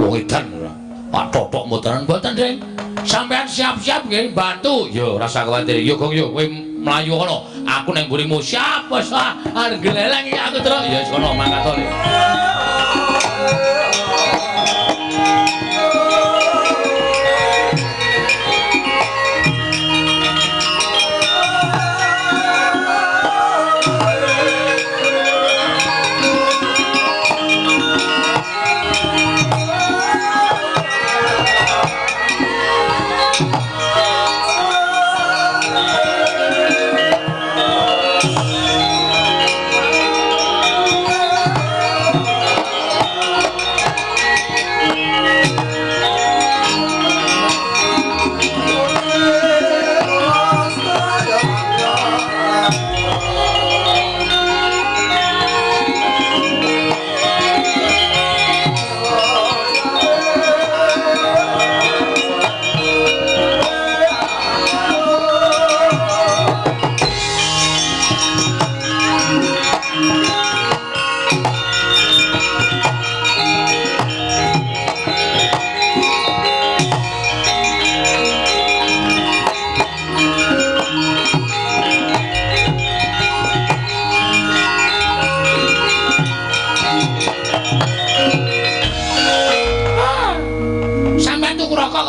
Wong edan ora. Pak totok
mboten mboten, Ding. Sampeyan siap-siap nggih bantu.
Yo ora usah kuwatir. Yo Gong yo kowe mlayu kono. Aku nang mburimu.
Siap wis ah, arep gleleng iki aku terus.
Ya wis kono mangkat to.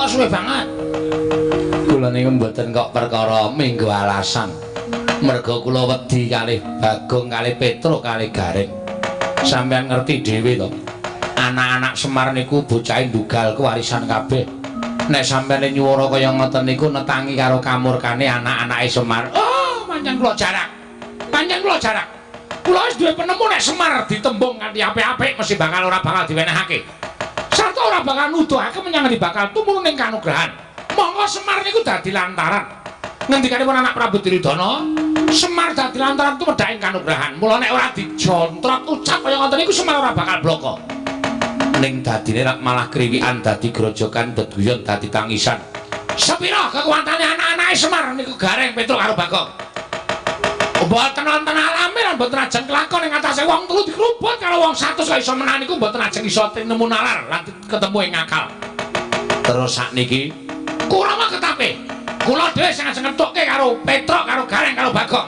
Suwe banget.
Kula niku mboten kok perkara minggu alasan. Merga kula wedi kalih Bagong kalih Petruk kalih Gareng. Sampeyan ngerti dhewe to. Anak-anak Semar niku bocahe ndugal kewarisan kabeh. Nek sampeyan nyuwara kaya ngoten niku netangi karo kamurkane anak-anake Semar.
Oh, pancen kula jarak. Pancen kula jarak. Kula wis duwe penemu nek Semar ditembung nganti apik-apik mesti bakal ora bakal diwenehake. Sarta ora bakal nuduhake menyang endi bakal tumurun ing kanugrahan. Monggo Semar niku dadi lantaran. Ngendikanipun anak Prabu Duryudana, Semar dadi lantaran tumedhak ing kanugrahan. Mula nek ora dijontrot ucap kaya ngoten niku Semar ora bakal bloko.
Ning dadine rak malah kriwikan dadi grojokan deduyon dadi tangisan.
Sepira kekuatane anak-anake Semar niku Gareng Petruk karo Bagong. Mboten wonten alame lan mboten ajeng kelakon ing atase wong telu dikrubut karo wong 100 kok iso menang niku mboten ajeng iso tinemu nalar lan ketemu ing akal.
Terus sakniki
Kurawa ketape. Kula dhewe sing ajeng ngethukke karo Petruk karo Gareng karo Bagong.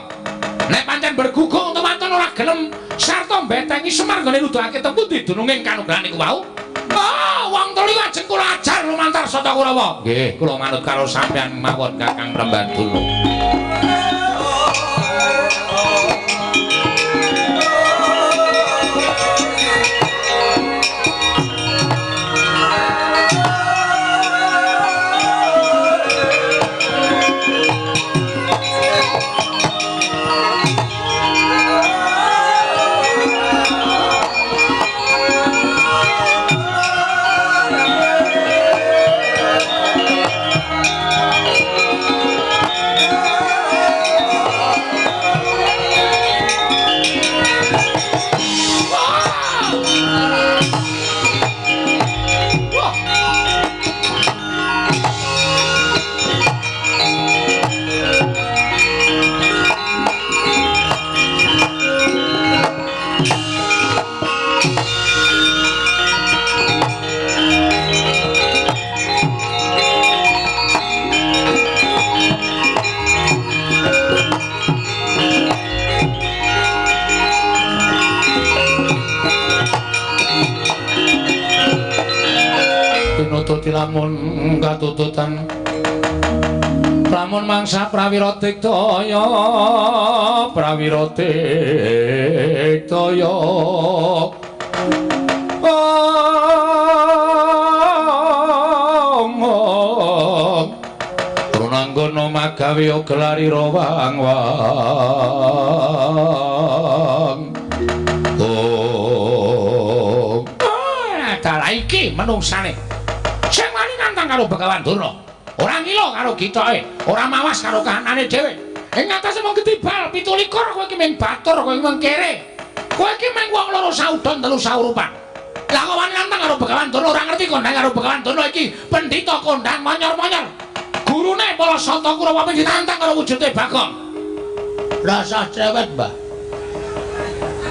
Nek pancen bergugung teman-teman ora gelem
Sarta mbetengi Semar nggone nuduhake teng pundi dununging kanugrahan iku wau. Ah, wong telu ajeng kula ajar lumantar Sata Kurawa. Nggih, kula manut karo sampeyan mawon Kakang Prembadana. Pinututi lamun katututan lamun mangsa prawira diktaya prawira diktaya ong runanggono magawe gelari rawang wang ong dalah iki menungsane sing wani nantang karo Begawan Durna, ora ngila karo gitoke, ora mawas karo kahanane dhewe. Ing atase mung ketibal 17 kowe iki mung batur, kowe iki mung kere. Kowe iki mung wong loro saudon telu saurupan. Lah kok wani nantang karo Begawan Durna ora ngerti kondang karo Begawan Durna iki pendhita kondang monyor-monyor. Gurune para Sata Kurawa ditantang karo wujude Bagong.
Rasah cewek, Mbah.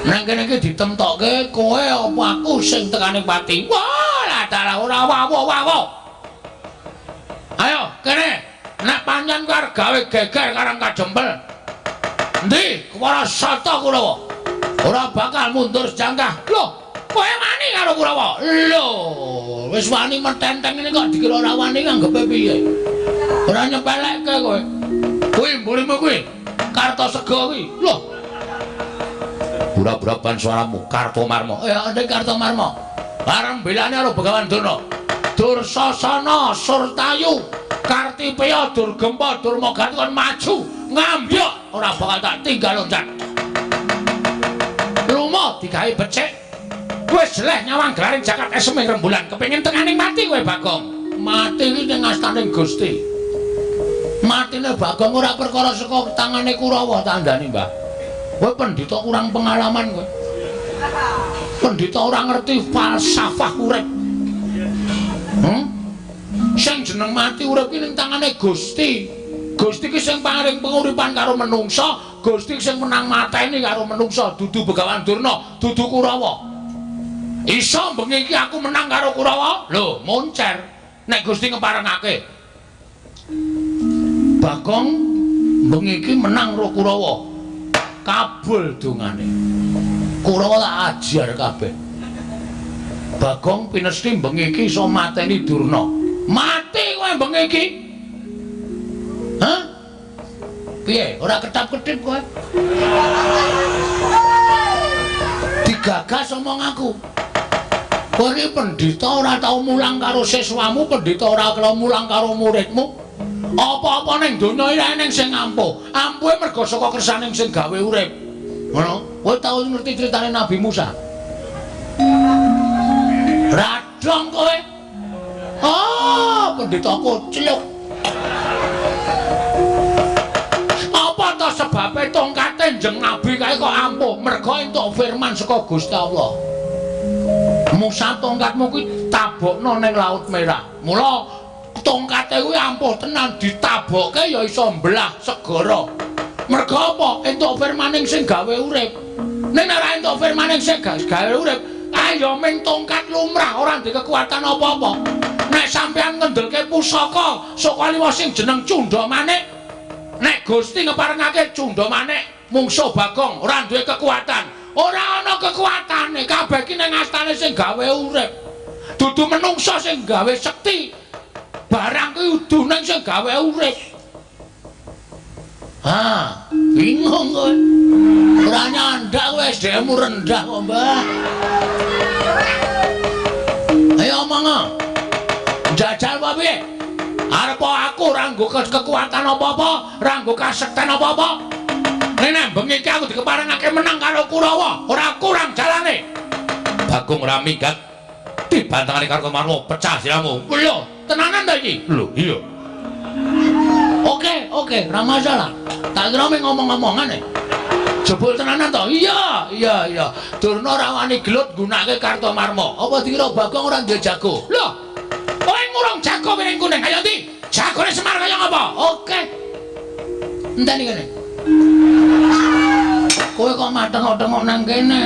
Nang kene iki ditemtokke kowe apa aku sing tekane pati.
Wah, lah dalah ora wawo-wawo. Ayo, kene. Nek pancen arep gawe geger Karang Kadempel. Endi para Sata Kurawa? Ora bakal mundur sejangkah. Loh, kowe wani karo Kurawa?
Lho, wis wani metenteng ngene kok dikira ora wani nganggepe piye? Ora nyepelekke kowe.
Kuwi mburimu kuwi. Kartosega kuwi. Loh. Bura-buraban suaramu Kartomarma.
Ya, ndek Kartomarma.
Bareng belane karo Begawan Durna. Dursasana Surtayu Kartipeya Durgempa Durmagati kon maju ngambyok ora bakal tak tinggal loncat. Lumo digawe becik. Wis jeleh nyawang gelaring jagat esem ing rembulan kepengin tekaning mati kowe Bagong.
Mati iki ning astane Gusti. Matine Bagong ora perkara saka tangane Kurawa tandani, Mbah. Kowe pendhita kurang pengalaman kowe. Pendhita ora ngerti falsafah urip. Sing jeneng mati urip ki ning tangane Gusti. Gusti ki sing paring penguripan karo menungsa, Gusti sing menang mateni karo menungsa, dudu Begawan Durna, dudu Kurawa.
Iso bengi iki aku menang karo Kurawa? Lho, moncer. Nek Gusti ngeparengake.
Bagong bengi iki menang karo Kurawa. Kabul dongane. Kurawa tak ajar kabeh. Bagong pinesti bengi iki iso mateni Durna.
Mati kowe bengi iki.
Hah? Piye? Ora ketap-ketip kowe? Digagas omong aku. Kowe iki pendhita ora tau mulang karo siswamu, pendhita ora tau mulang karo muridmu.
Apa-apa ning donya iki eneng sing ampuh. Ampuhe mergo saka kersaning sing gawe urip.
Ngono? Kowe tau ngerti critane Nabi Musa? Radong kowe. Ah, pendhita kocluk.
Apa ta sebabe tongkate Njeng Nabi kae kok ampuh? Mergo entuk firman saka Gusti Allah.
Musa tongkatmu kuwi tabokno ning Laut Merah.
Mula tongkate kuwi ampuh tenan ditabokke ya iso mbelah segara. Mergo apa? Entuk firmaning sing gawe urip. Nek ora entuk firmaning sing gawe urip, ayo ming tongkat lumrah ora ndek kekuatan apa-apa. Nek sampeyan ngendelke pusaka saka liwa sing jeneng Cundha Manik, nek Gusti ngeparengake Cundha Manik mungsuh Bagong ora duwe kekuatan.
Ora ana kekuatane, kabeh ki ning astane sing gawe urip. Dudu menungsa sing gawe sekti. Barang kuwi udu ning sing gawe urip. Ah, bingung kowe. Ora nyandak kowe SDM-mu rendah kok, Mbah. Ayo omong. Jajal apa piye? Arep aku ora nggo kekuatan apa-apa, ora nggo kasekten apa-apa. Nek bengi iki aku dikeparengake menang karo Kurawa, ora kurang jalane.
Bagong ora minggat dibantangane karo Marwa pecah siramu.
Lho, tenanan ta iki?
Lho, iya.
Oke, oke, ora masalah. Tak kira mung ngomong-ngomongan e. Jebul tenanan to? Iya, iya, iya. Durna ora wani gelut nggunakake Kartomarma. Apa dikira Bagong ora duwe jago? Lho, kowe ngurung jago piring kuning. Ayo ndi? Jagone Semar kaya ngapa? Oke. Enteni kene. Kowe kok mateng-tengok nang kene.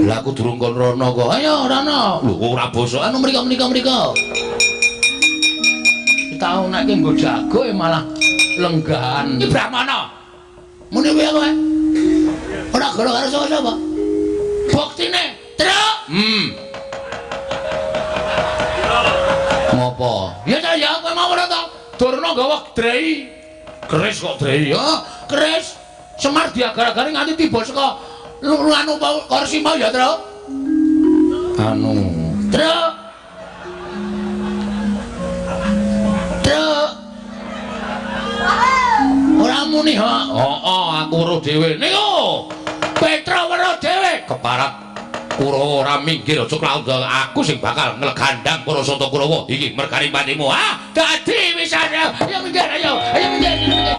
Lah aku durung kon rono kok.
Ayo rono.
Lho kok ora bosok.
Anu mriko mriko mriko. Tau nek nggo jago malah lenggahan. Iki Brahmana. Muni piye kowe? Ora gara-gara sapa-sapa. Buktine, Truk. Ngopo? Ya ta ya kowe mau ora to? Durna gawa drei.
Keris kok drei?
Ya, keris. Semar diagar-agare nganti tiba saka anu kursi mau ya, Truk.
Anu,
Truk. Truk. Ora muni ha.
Heeh, aku weruh dhewe.
Niku. Petra weruh dhewe.
Keparat Kurawa ora minggir aja klaut aku sing bakal nglegandang para sata Kurawa. Iki mergane patimu.
Ah, dadi wis ayo. Ayo minggir ayo. Ayo minggir.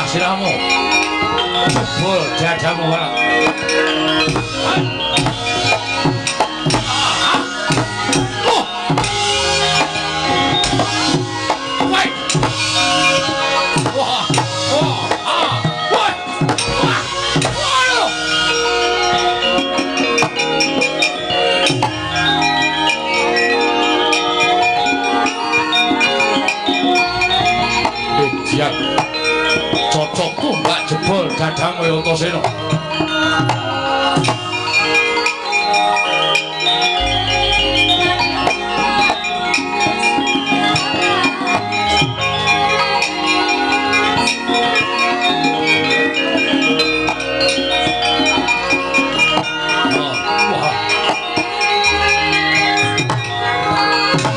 Siramu jebol dadamu ora. Cocokku mbak jebol dadamu ya Antasena.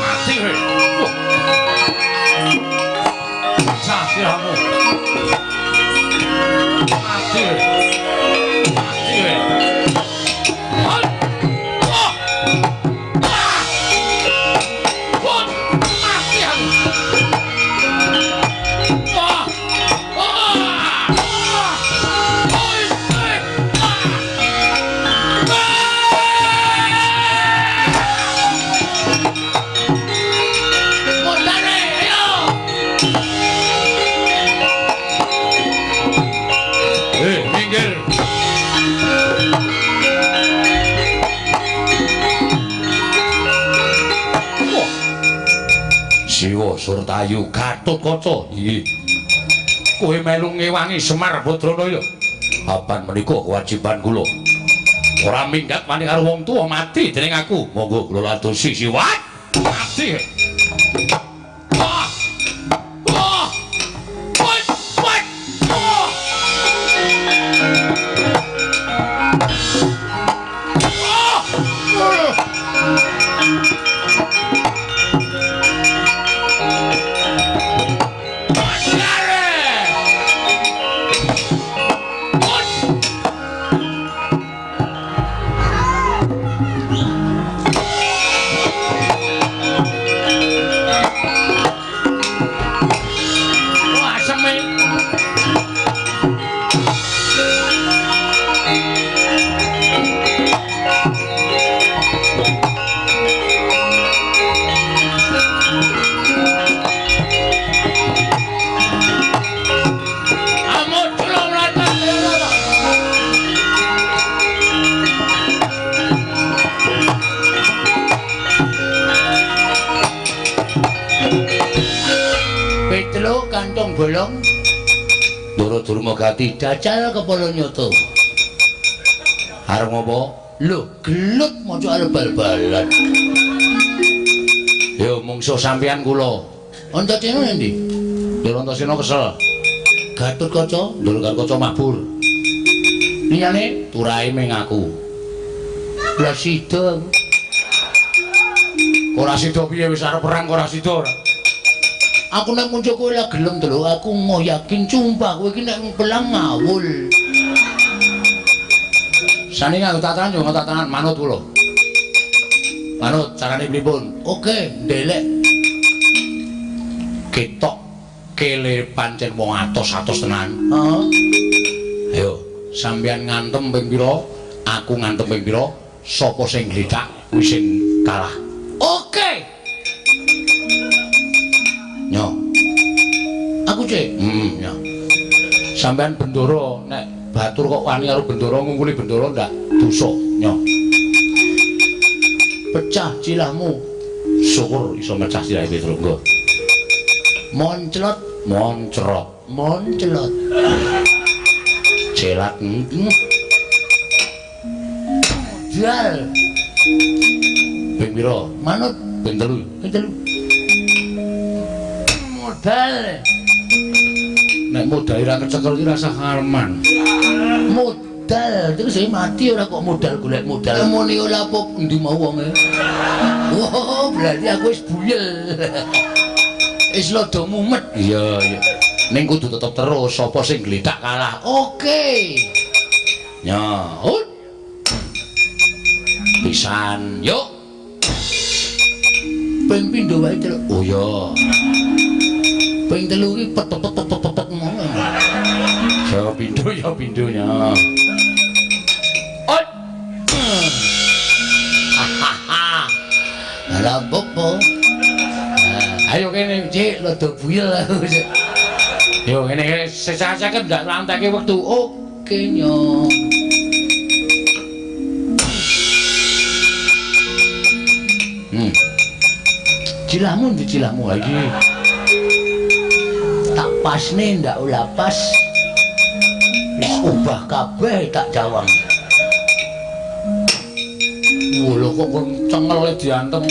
Mati kowe. Pecah sirahmu. Mati kowe. Mati kowe. Mati aku. Wah. Wah. Oi, oi.
Mundane, ayo.
Minggir. Wah. Siwa Surtayu Gatotkaca. Iki. Kowe melu ngewangi Semar Badranaya. Apan menika kewajiban kula. Ora minggat wani karo wong tuwa mati dening aku. Monggo kula ladosi siwat. Mati. Wah.
Tong Bolong.
Ndara Durmagati
jajal kepala nyoto.
Arep ngopo?
Lho, gelut maca arep bal-balan.
Yo mungsuh sampeyan kula.
Antasena endi?
Ndara Antasena kesel.
Gatotkaca,
Ndara Gatotkaca mabur.
Liyane
turahe ming aku.
Lah sida.
Ora sida piye wis arep perang ora sida ora.
Aku nek muncul kowe lah gelem to lho, aku moh yakin sumpah kowe iki nek pelang ngawul.
Sani nganggo tatanan yo nganggo tatanan manut kula. Manut carane pripun?
Oke, ndelek.
Ketok kele pancen wong atos-atos tenan.
Heeh.
Ayo, sampeyan ngantem ping pira? Aku ngantem ping pira? Sapa sing gletak kuwi sing kalah.
Oke.
Nyo.
Aku cek.
Nyo. Sampeyan bendoro nek batur kok wani karo bendoro ngungkuli bendoro ndak dosa. Nyo.
Pecah cilahmu.
Syukur iso mecah silahe Petruk. Nggo.
Monclot,
moncrot,
monclot.
Celat.
Modal.
Ping pira?
Manut
ping 3.
Ping 3. Modal.
Nek modal ora kecekel iki rasah ngareman.
Modal terus saya mati ora kok modal golek modal. Muni ora apa endi mau wonge. Oh, berarti aku wis buyel. Wis rada mumet.
Iya, iya. Ning kudu tetep terus sapa sing gletak kalah.
Oke.
Ya, ut. Pisan, yuk.
Ping pindho wae, Truk.
Oh iya.
Ping telu iki pet pet pet pet pet ngono.
Ya pindho ya pindhonya. Ot.
Lah opo?
Ayo kene,
Cik, rada buyel aku.
Yo ngene sesah-sesah ndak lantake wektu.
Oke nyo. Cilahmu ndi cilahmu
iki?
Tak pasne ndak ora pas. Wis obah kabeh tak jawang.
Lho kok cengele diantem.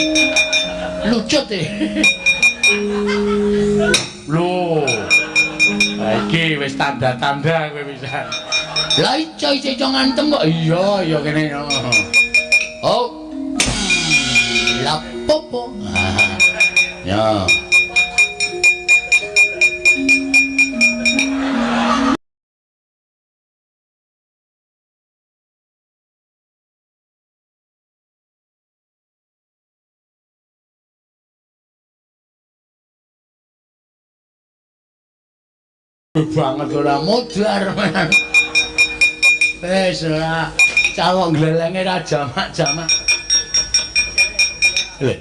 Lucut e.
Lho. Ha iki wis tanda-tanda kowe pisan.
Lah iso iso ngantem kok.
Iya, iya kene.
Oh. Lah popo.
Ya.
Banget ora modar men. Wis ora cawok glelenge ra jamak-jamak.
Lho.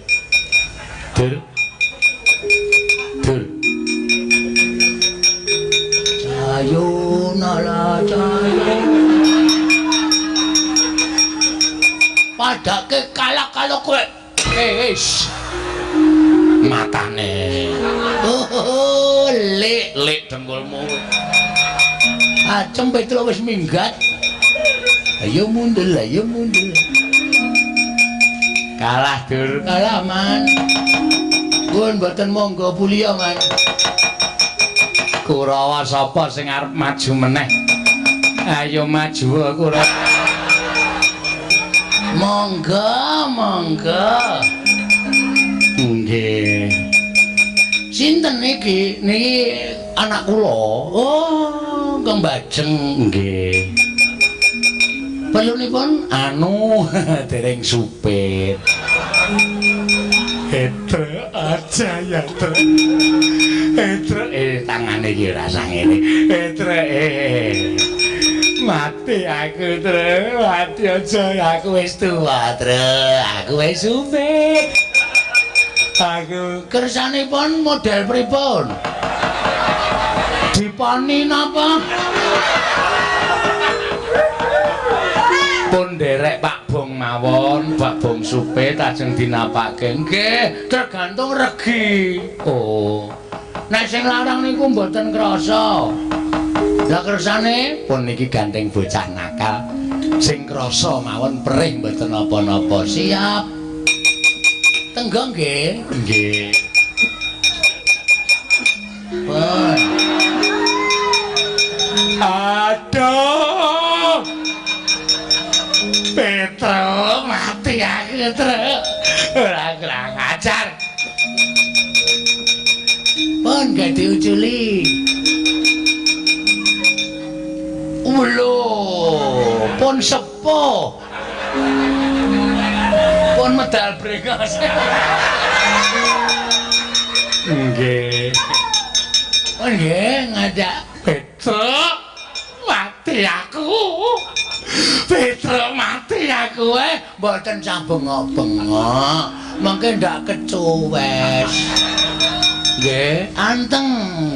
Dur. Dur.
Cayo nala cayo. Padake kalah kalau kowe.
Wis. Matane.
Oh, lek
lek dengkulmu.
Acem Petro wis minggat. Ayo mundur, ayo mundur.
Kalah, Dur.
Kalah, Man. Pun mboten monggo puliya, Man.
Kurawa sapa sing arep maju meneh? Ayo maju Kurawa.
Monggo, monggo.
Nggih.
Sinten niki?
Niki anak kula.
Oh, Kang Bajeng.
Nggih.
Perlunipun
anu dereng supir. Etre aja ya, Tre. Etre tangane iki ora ngene. Etre Mati aku, Tre. Mati aja aku wis tuwa, Tre. Aku wis supir. Aku
kersanipun model pripun?
Diponi napa? Pun nderek Pak Bong mawon, Pak Bong supir ajeng dinapake. Nggih,
tergantung regi.
Oh.
Nek sing larang niku mboten krasa. Lah kersane pun niki gandeng bocah nakal. Sing krasa mawon perih mboten napa-napa. Siap. Tenggong nggih.
Nggih.
Pun.
Aduh.
Petro mati aku, Tru. Ora kurang ajar. Pun gak diuculi. Lho, pun sepuh. Pun medal brengos.
Nggih.
Pun nggih ngajak
Petro mati aku. Petro mati
aku mboten sah bengok-bengok. Mengke ndak kecuwes. Nggih, anteng.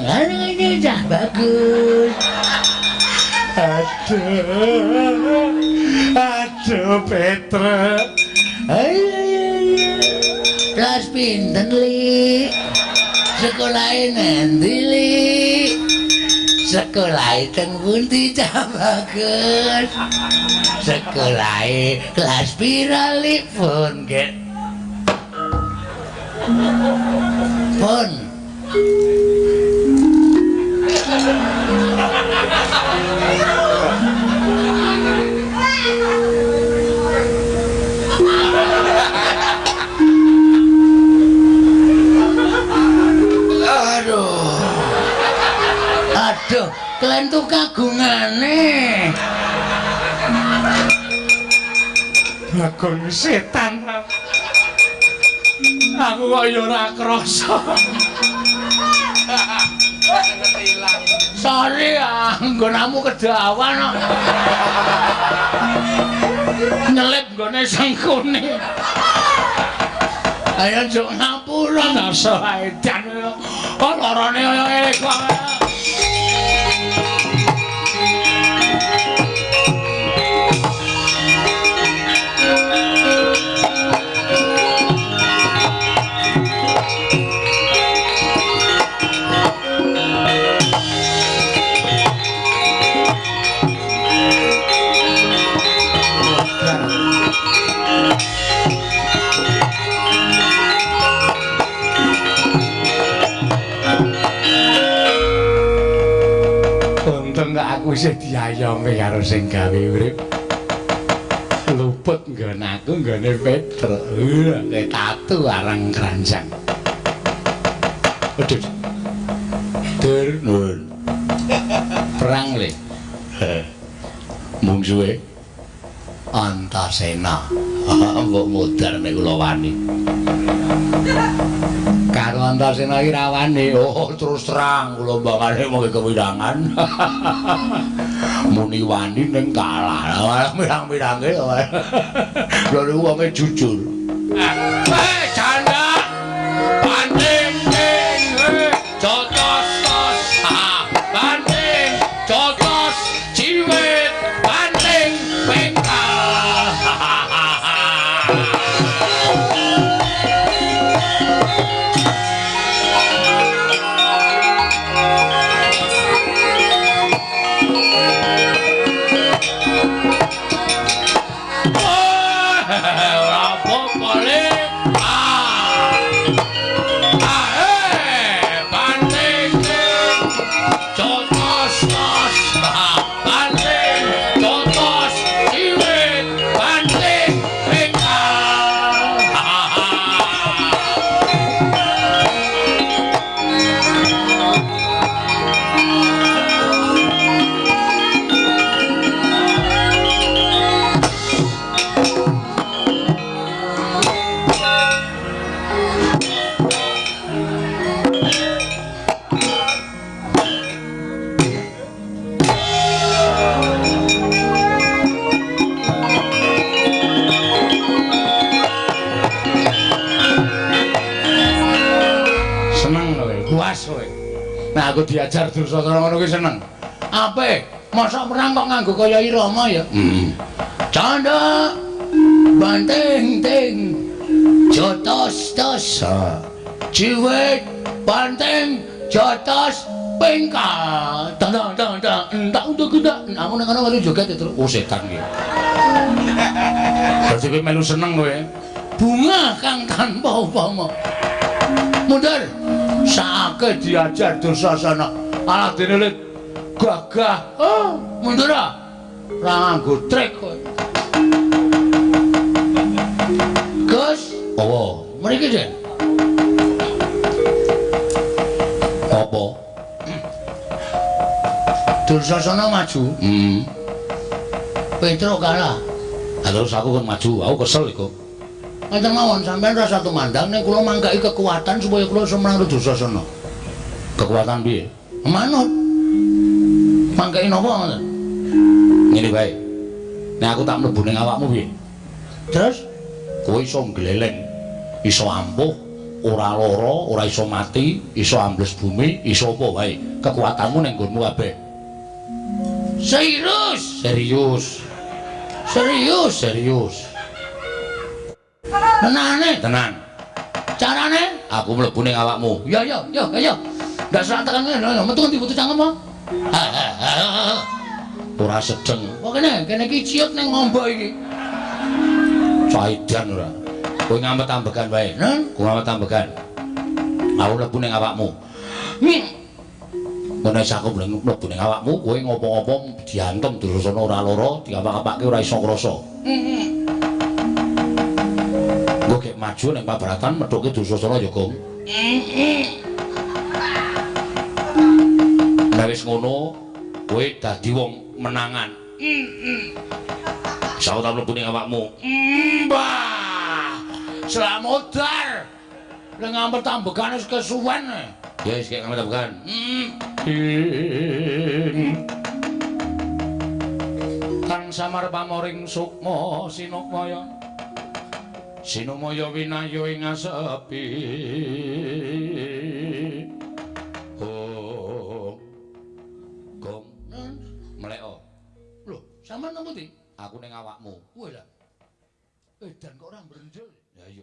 Ini cah bagus.
Aduh. Aduh Petro.
Ayo. Kelas pinten, Li? Sekolahe nendi, Li? Sekolahe teng pundi cah bagus? Sekolahe kelas pira, Li? Pun nggih. Pun. Aduh. Aduh, klentu kagungane.
Bagong setan. Aku kok ya ora krasa.
Sorry, nggonamu kedawan kok. Nyelip nggone sengkune. Ayo njuk ngapura nasa edan. Oh lorone kaya ngene kok.
Untung kok aku isih diayomi karo sing gawe urip. Luput nggon aku nggone Petro. Kayak tatu arang keranjang. Aduh. Dur nun. Perang le. Mungsuhe Antasena. Mbok modar nek kula wani. Karo Antasena iki ra wani. Oh, terus terang kula mbangane mung kewirangan. Muni wani ning kalah. Mirang-mirange. Lha niku wonge jujur.
Eh, janda. Banding ning jotos tos. Banding jotos jiwit banding bengkal. Ora apa-apa le. Banding jotos tos. Banding jotos jiwit banding bengkal.
Seneng kowe, puas kowe. Nah aku diajar Dursasana ngono kuwi seneng.
Ape? Mosok perang kok nganggo kaya irama ya?
Heeh.
Canda banting ting jotos tos. Jiwit banting Jotos pengkal. Tang tang tang tang. Entak untuk kuda. Aku nang kono melu joget itu.
Oh setan iki. Berarti kowe melu seneng kowe.
Bunga kang tanpa upama. Mundur. Saake diajar Dursasana.
Alah dene le gagah.
Oh, mundur ah. Ora nganggo trik kowe. Gus,
apa?
Mriki, Den.
Apa?
Dursasana maju. Petruk kalah.
Lah terus aku kon maju, aku kesel iku.
Ngoten mawon sampean rasa tumandang ning kula mangkaki kekuatan supaya kula iso menang Dursasana.
Kekuatan piye?
Manut. Mangkaki napa ngoten?
Ngene wae. Nek aku tak mlebu ning awakmu piye?
Terus
kowe iso ngleleng, iso ampuh, ora lara, ora iso mati, iso ambles bumi, iso apa wae. Kekuatanmu ning nggonmu kabeh.
Serius?
Serius.
Serius,
serius.
Tenane?
Tenan.
Carane?
Aku mlebu ning awakmu.
Ya ya ya ya. Ndak sak tekan ngene, metu ngendi putu cangkem apa?
Ora sedeng.
Kok kene, kene iki ciut ning ngombo iki.
Caidan ora. Kowe ngamet ambegan wae. Kowe ngamet ambegan. Aku mlebu ning awakmu. Nek aku mlebu ning awakmu, kowe ngopo-ngopo diantem Dursasana ora lara, diapak-apake ora iso krasa. Engko gek maju ning pabaratan methuke Dursasana ya, Gong. Nek wis ngono, kowe dadi wong menangan. Saut tak mlebu ning awakmu.
Mbah. Slamodar. Lek ngamet ambegane wis kesuwen.
Ya wis gek ngamet ambegan. Tan samar pamoring sukma sinukmaya. Sinumaya winayo ing asepi. Oh. Gong. Mleko.
Lho, sampean nang pundi?
Aku ning awakmu.
Wah lah. Edan kok ora mbrendel.
Ya iya.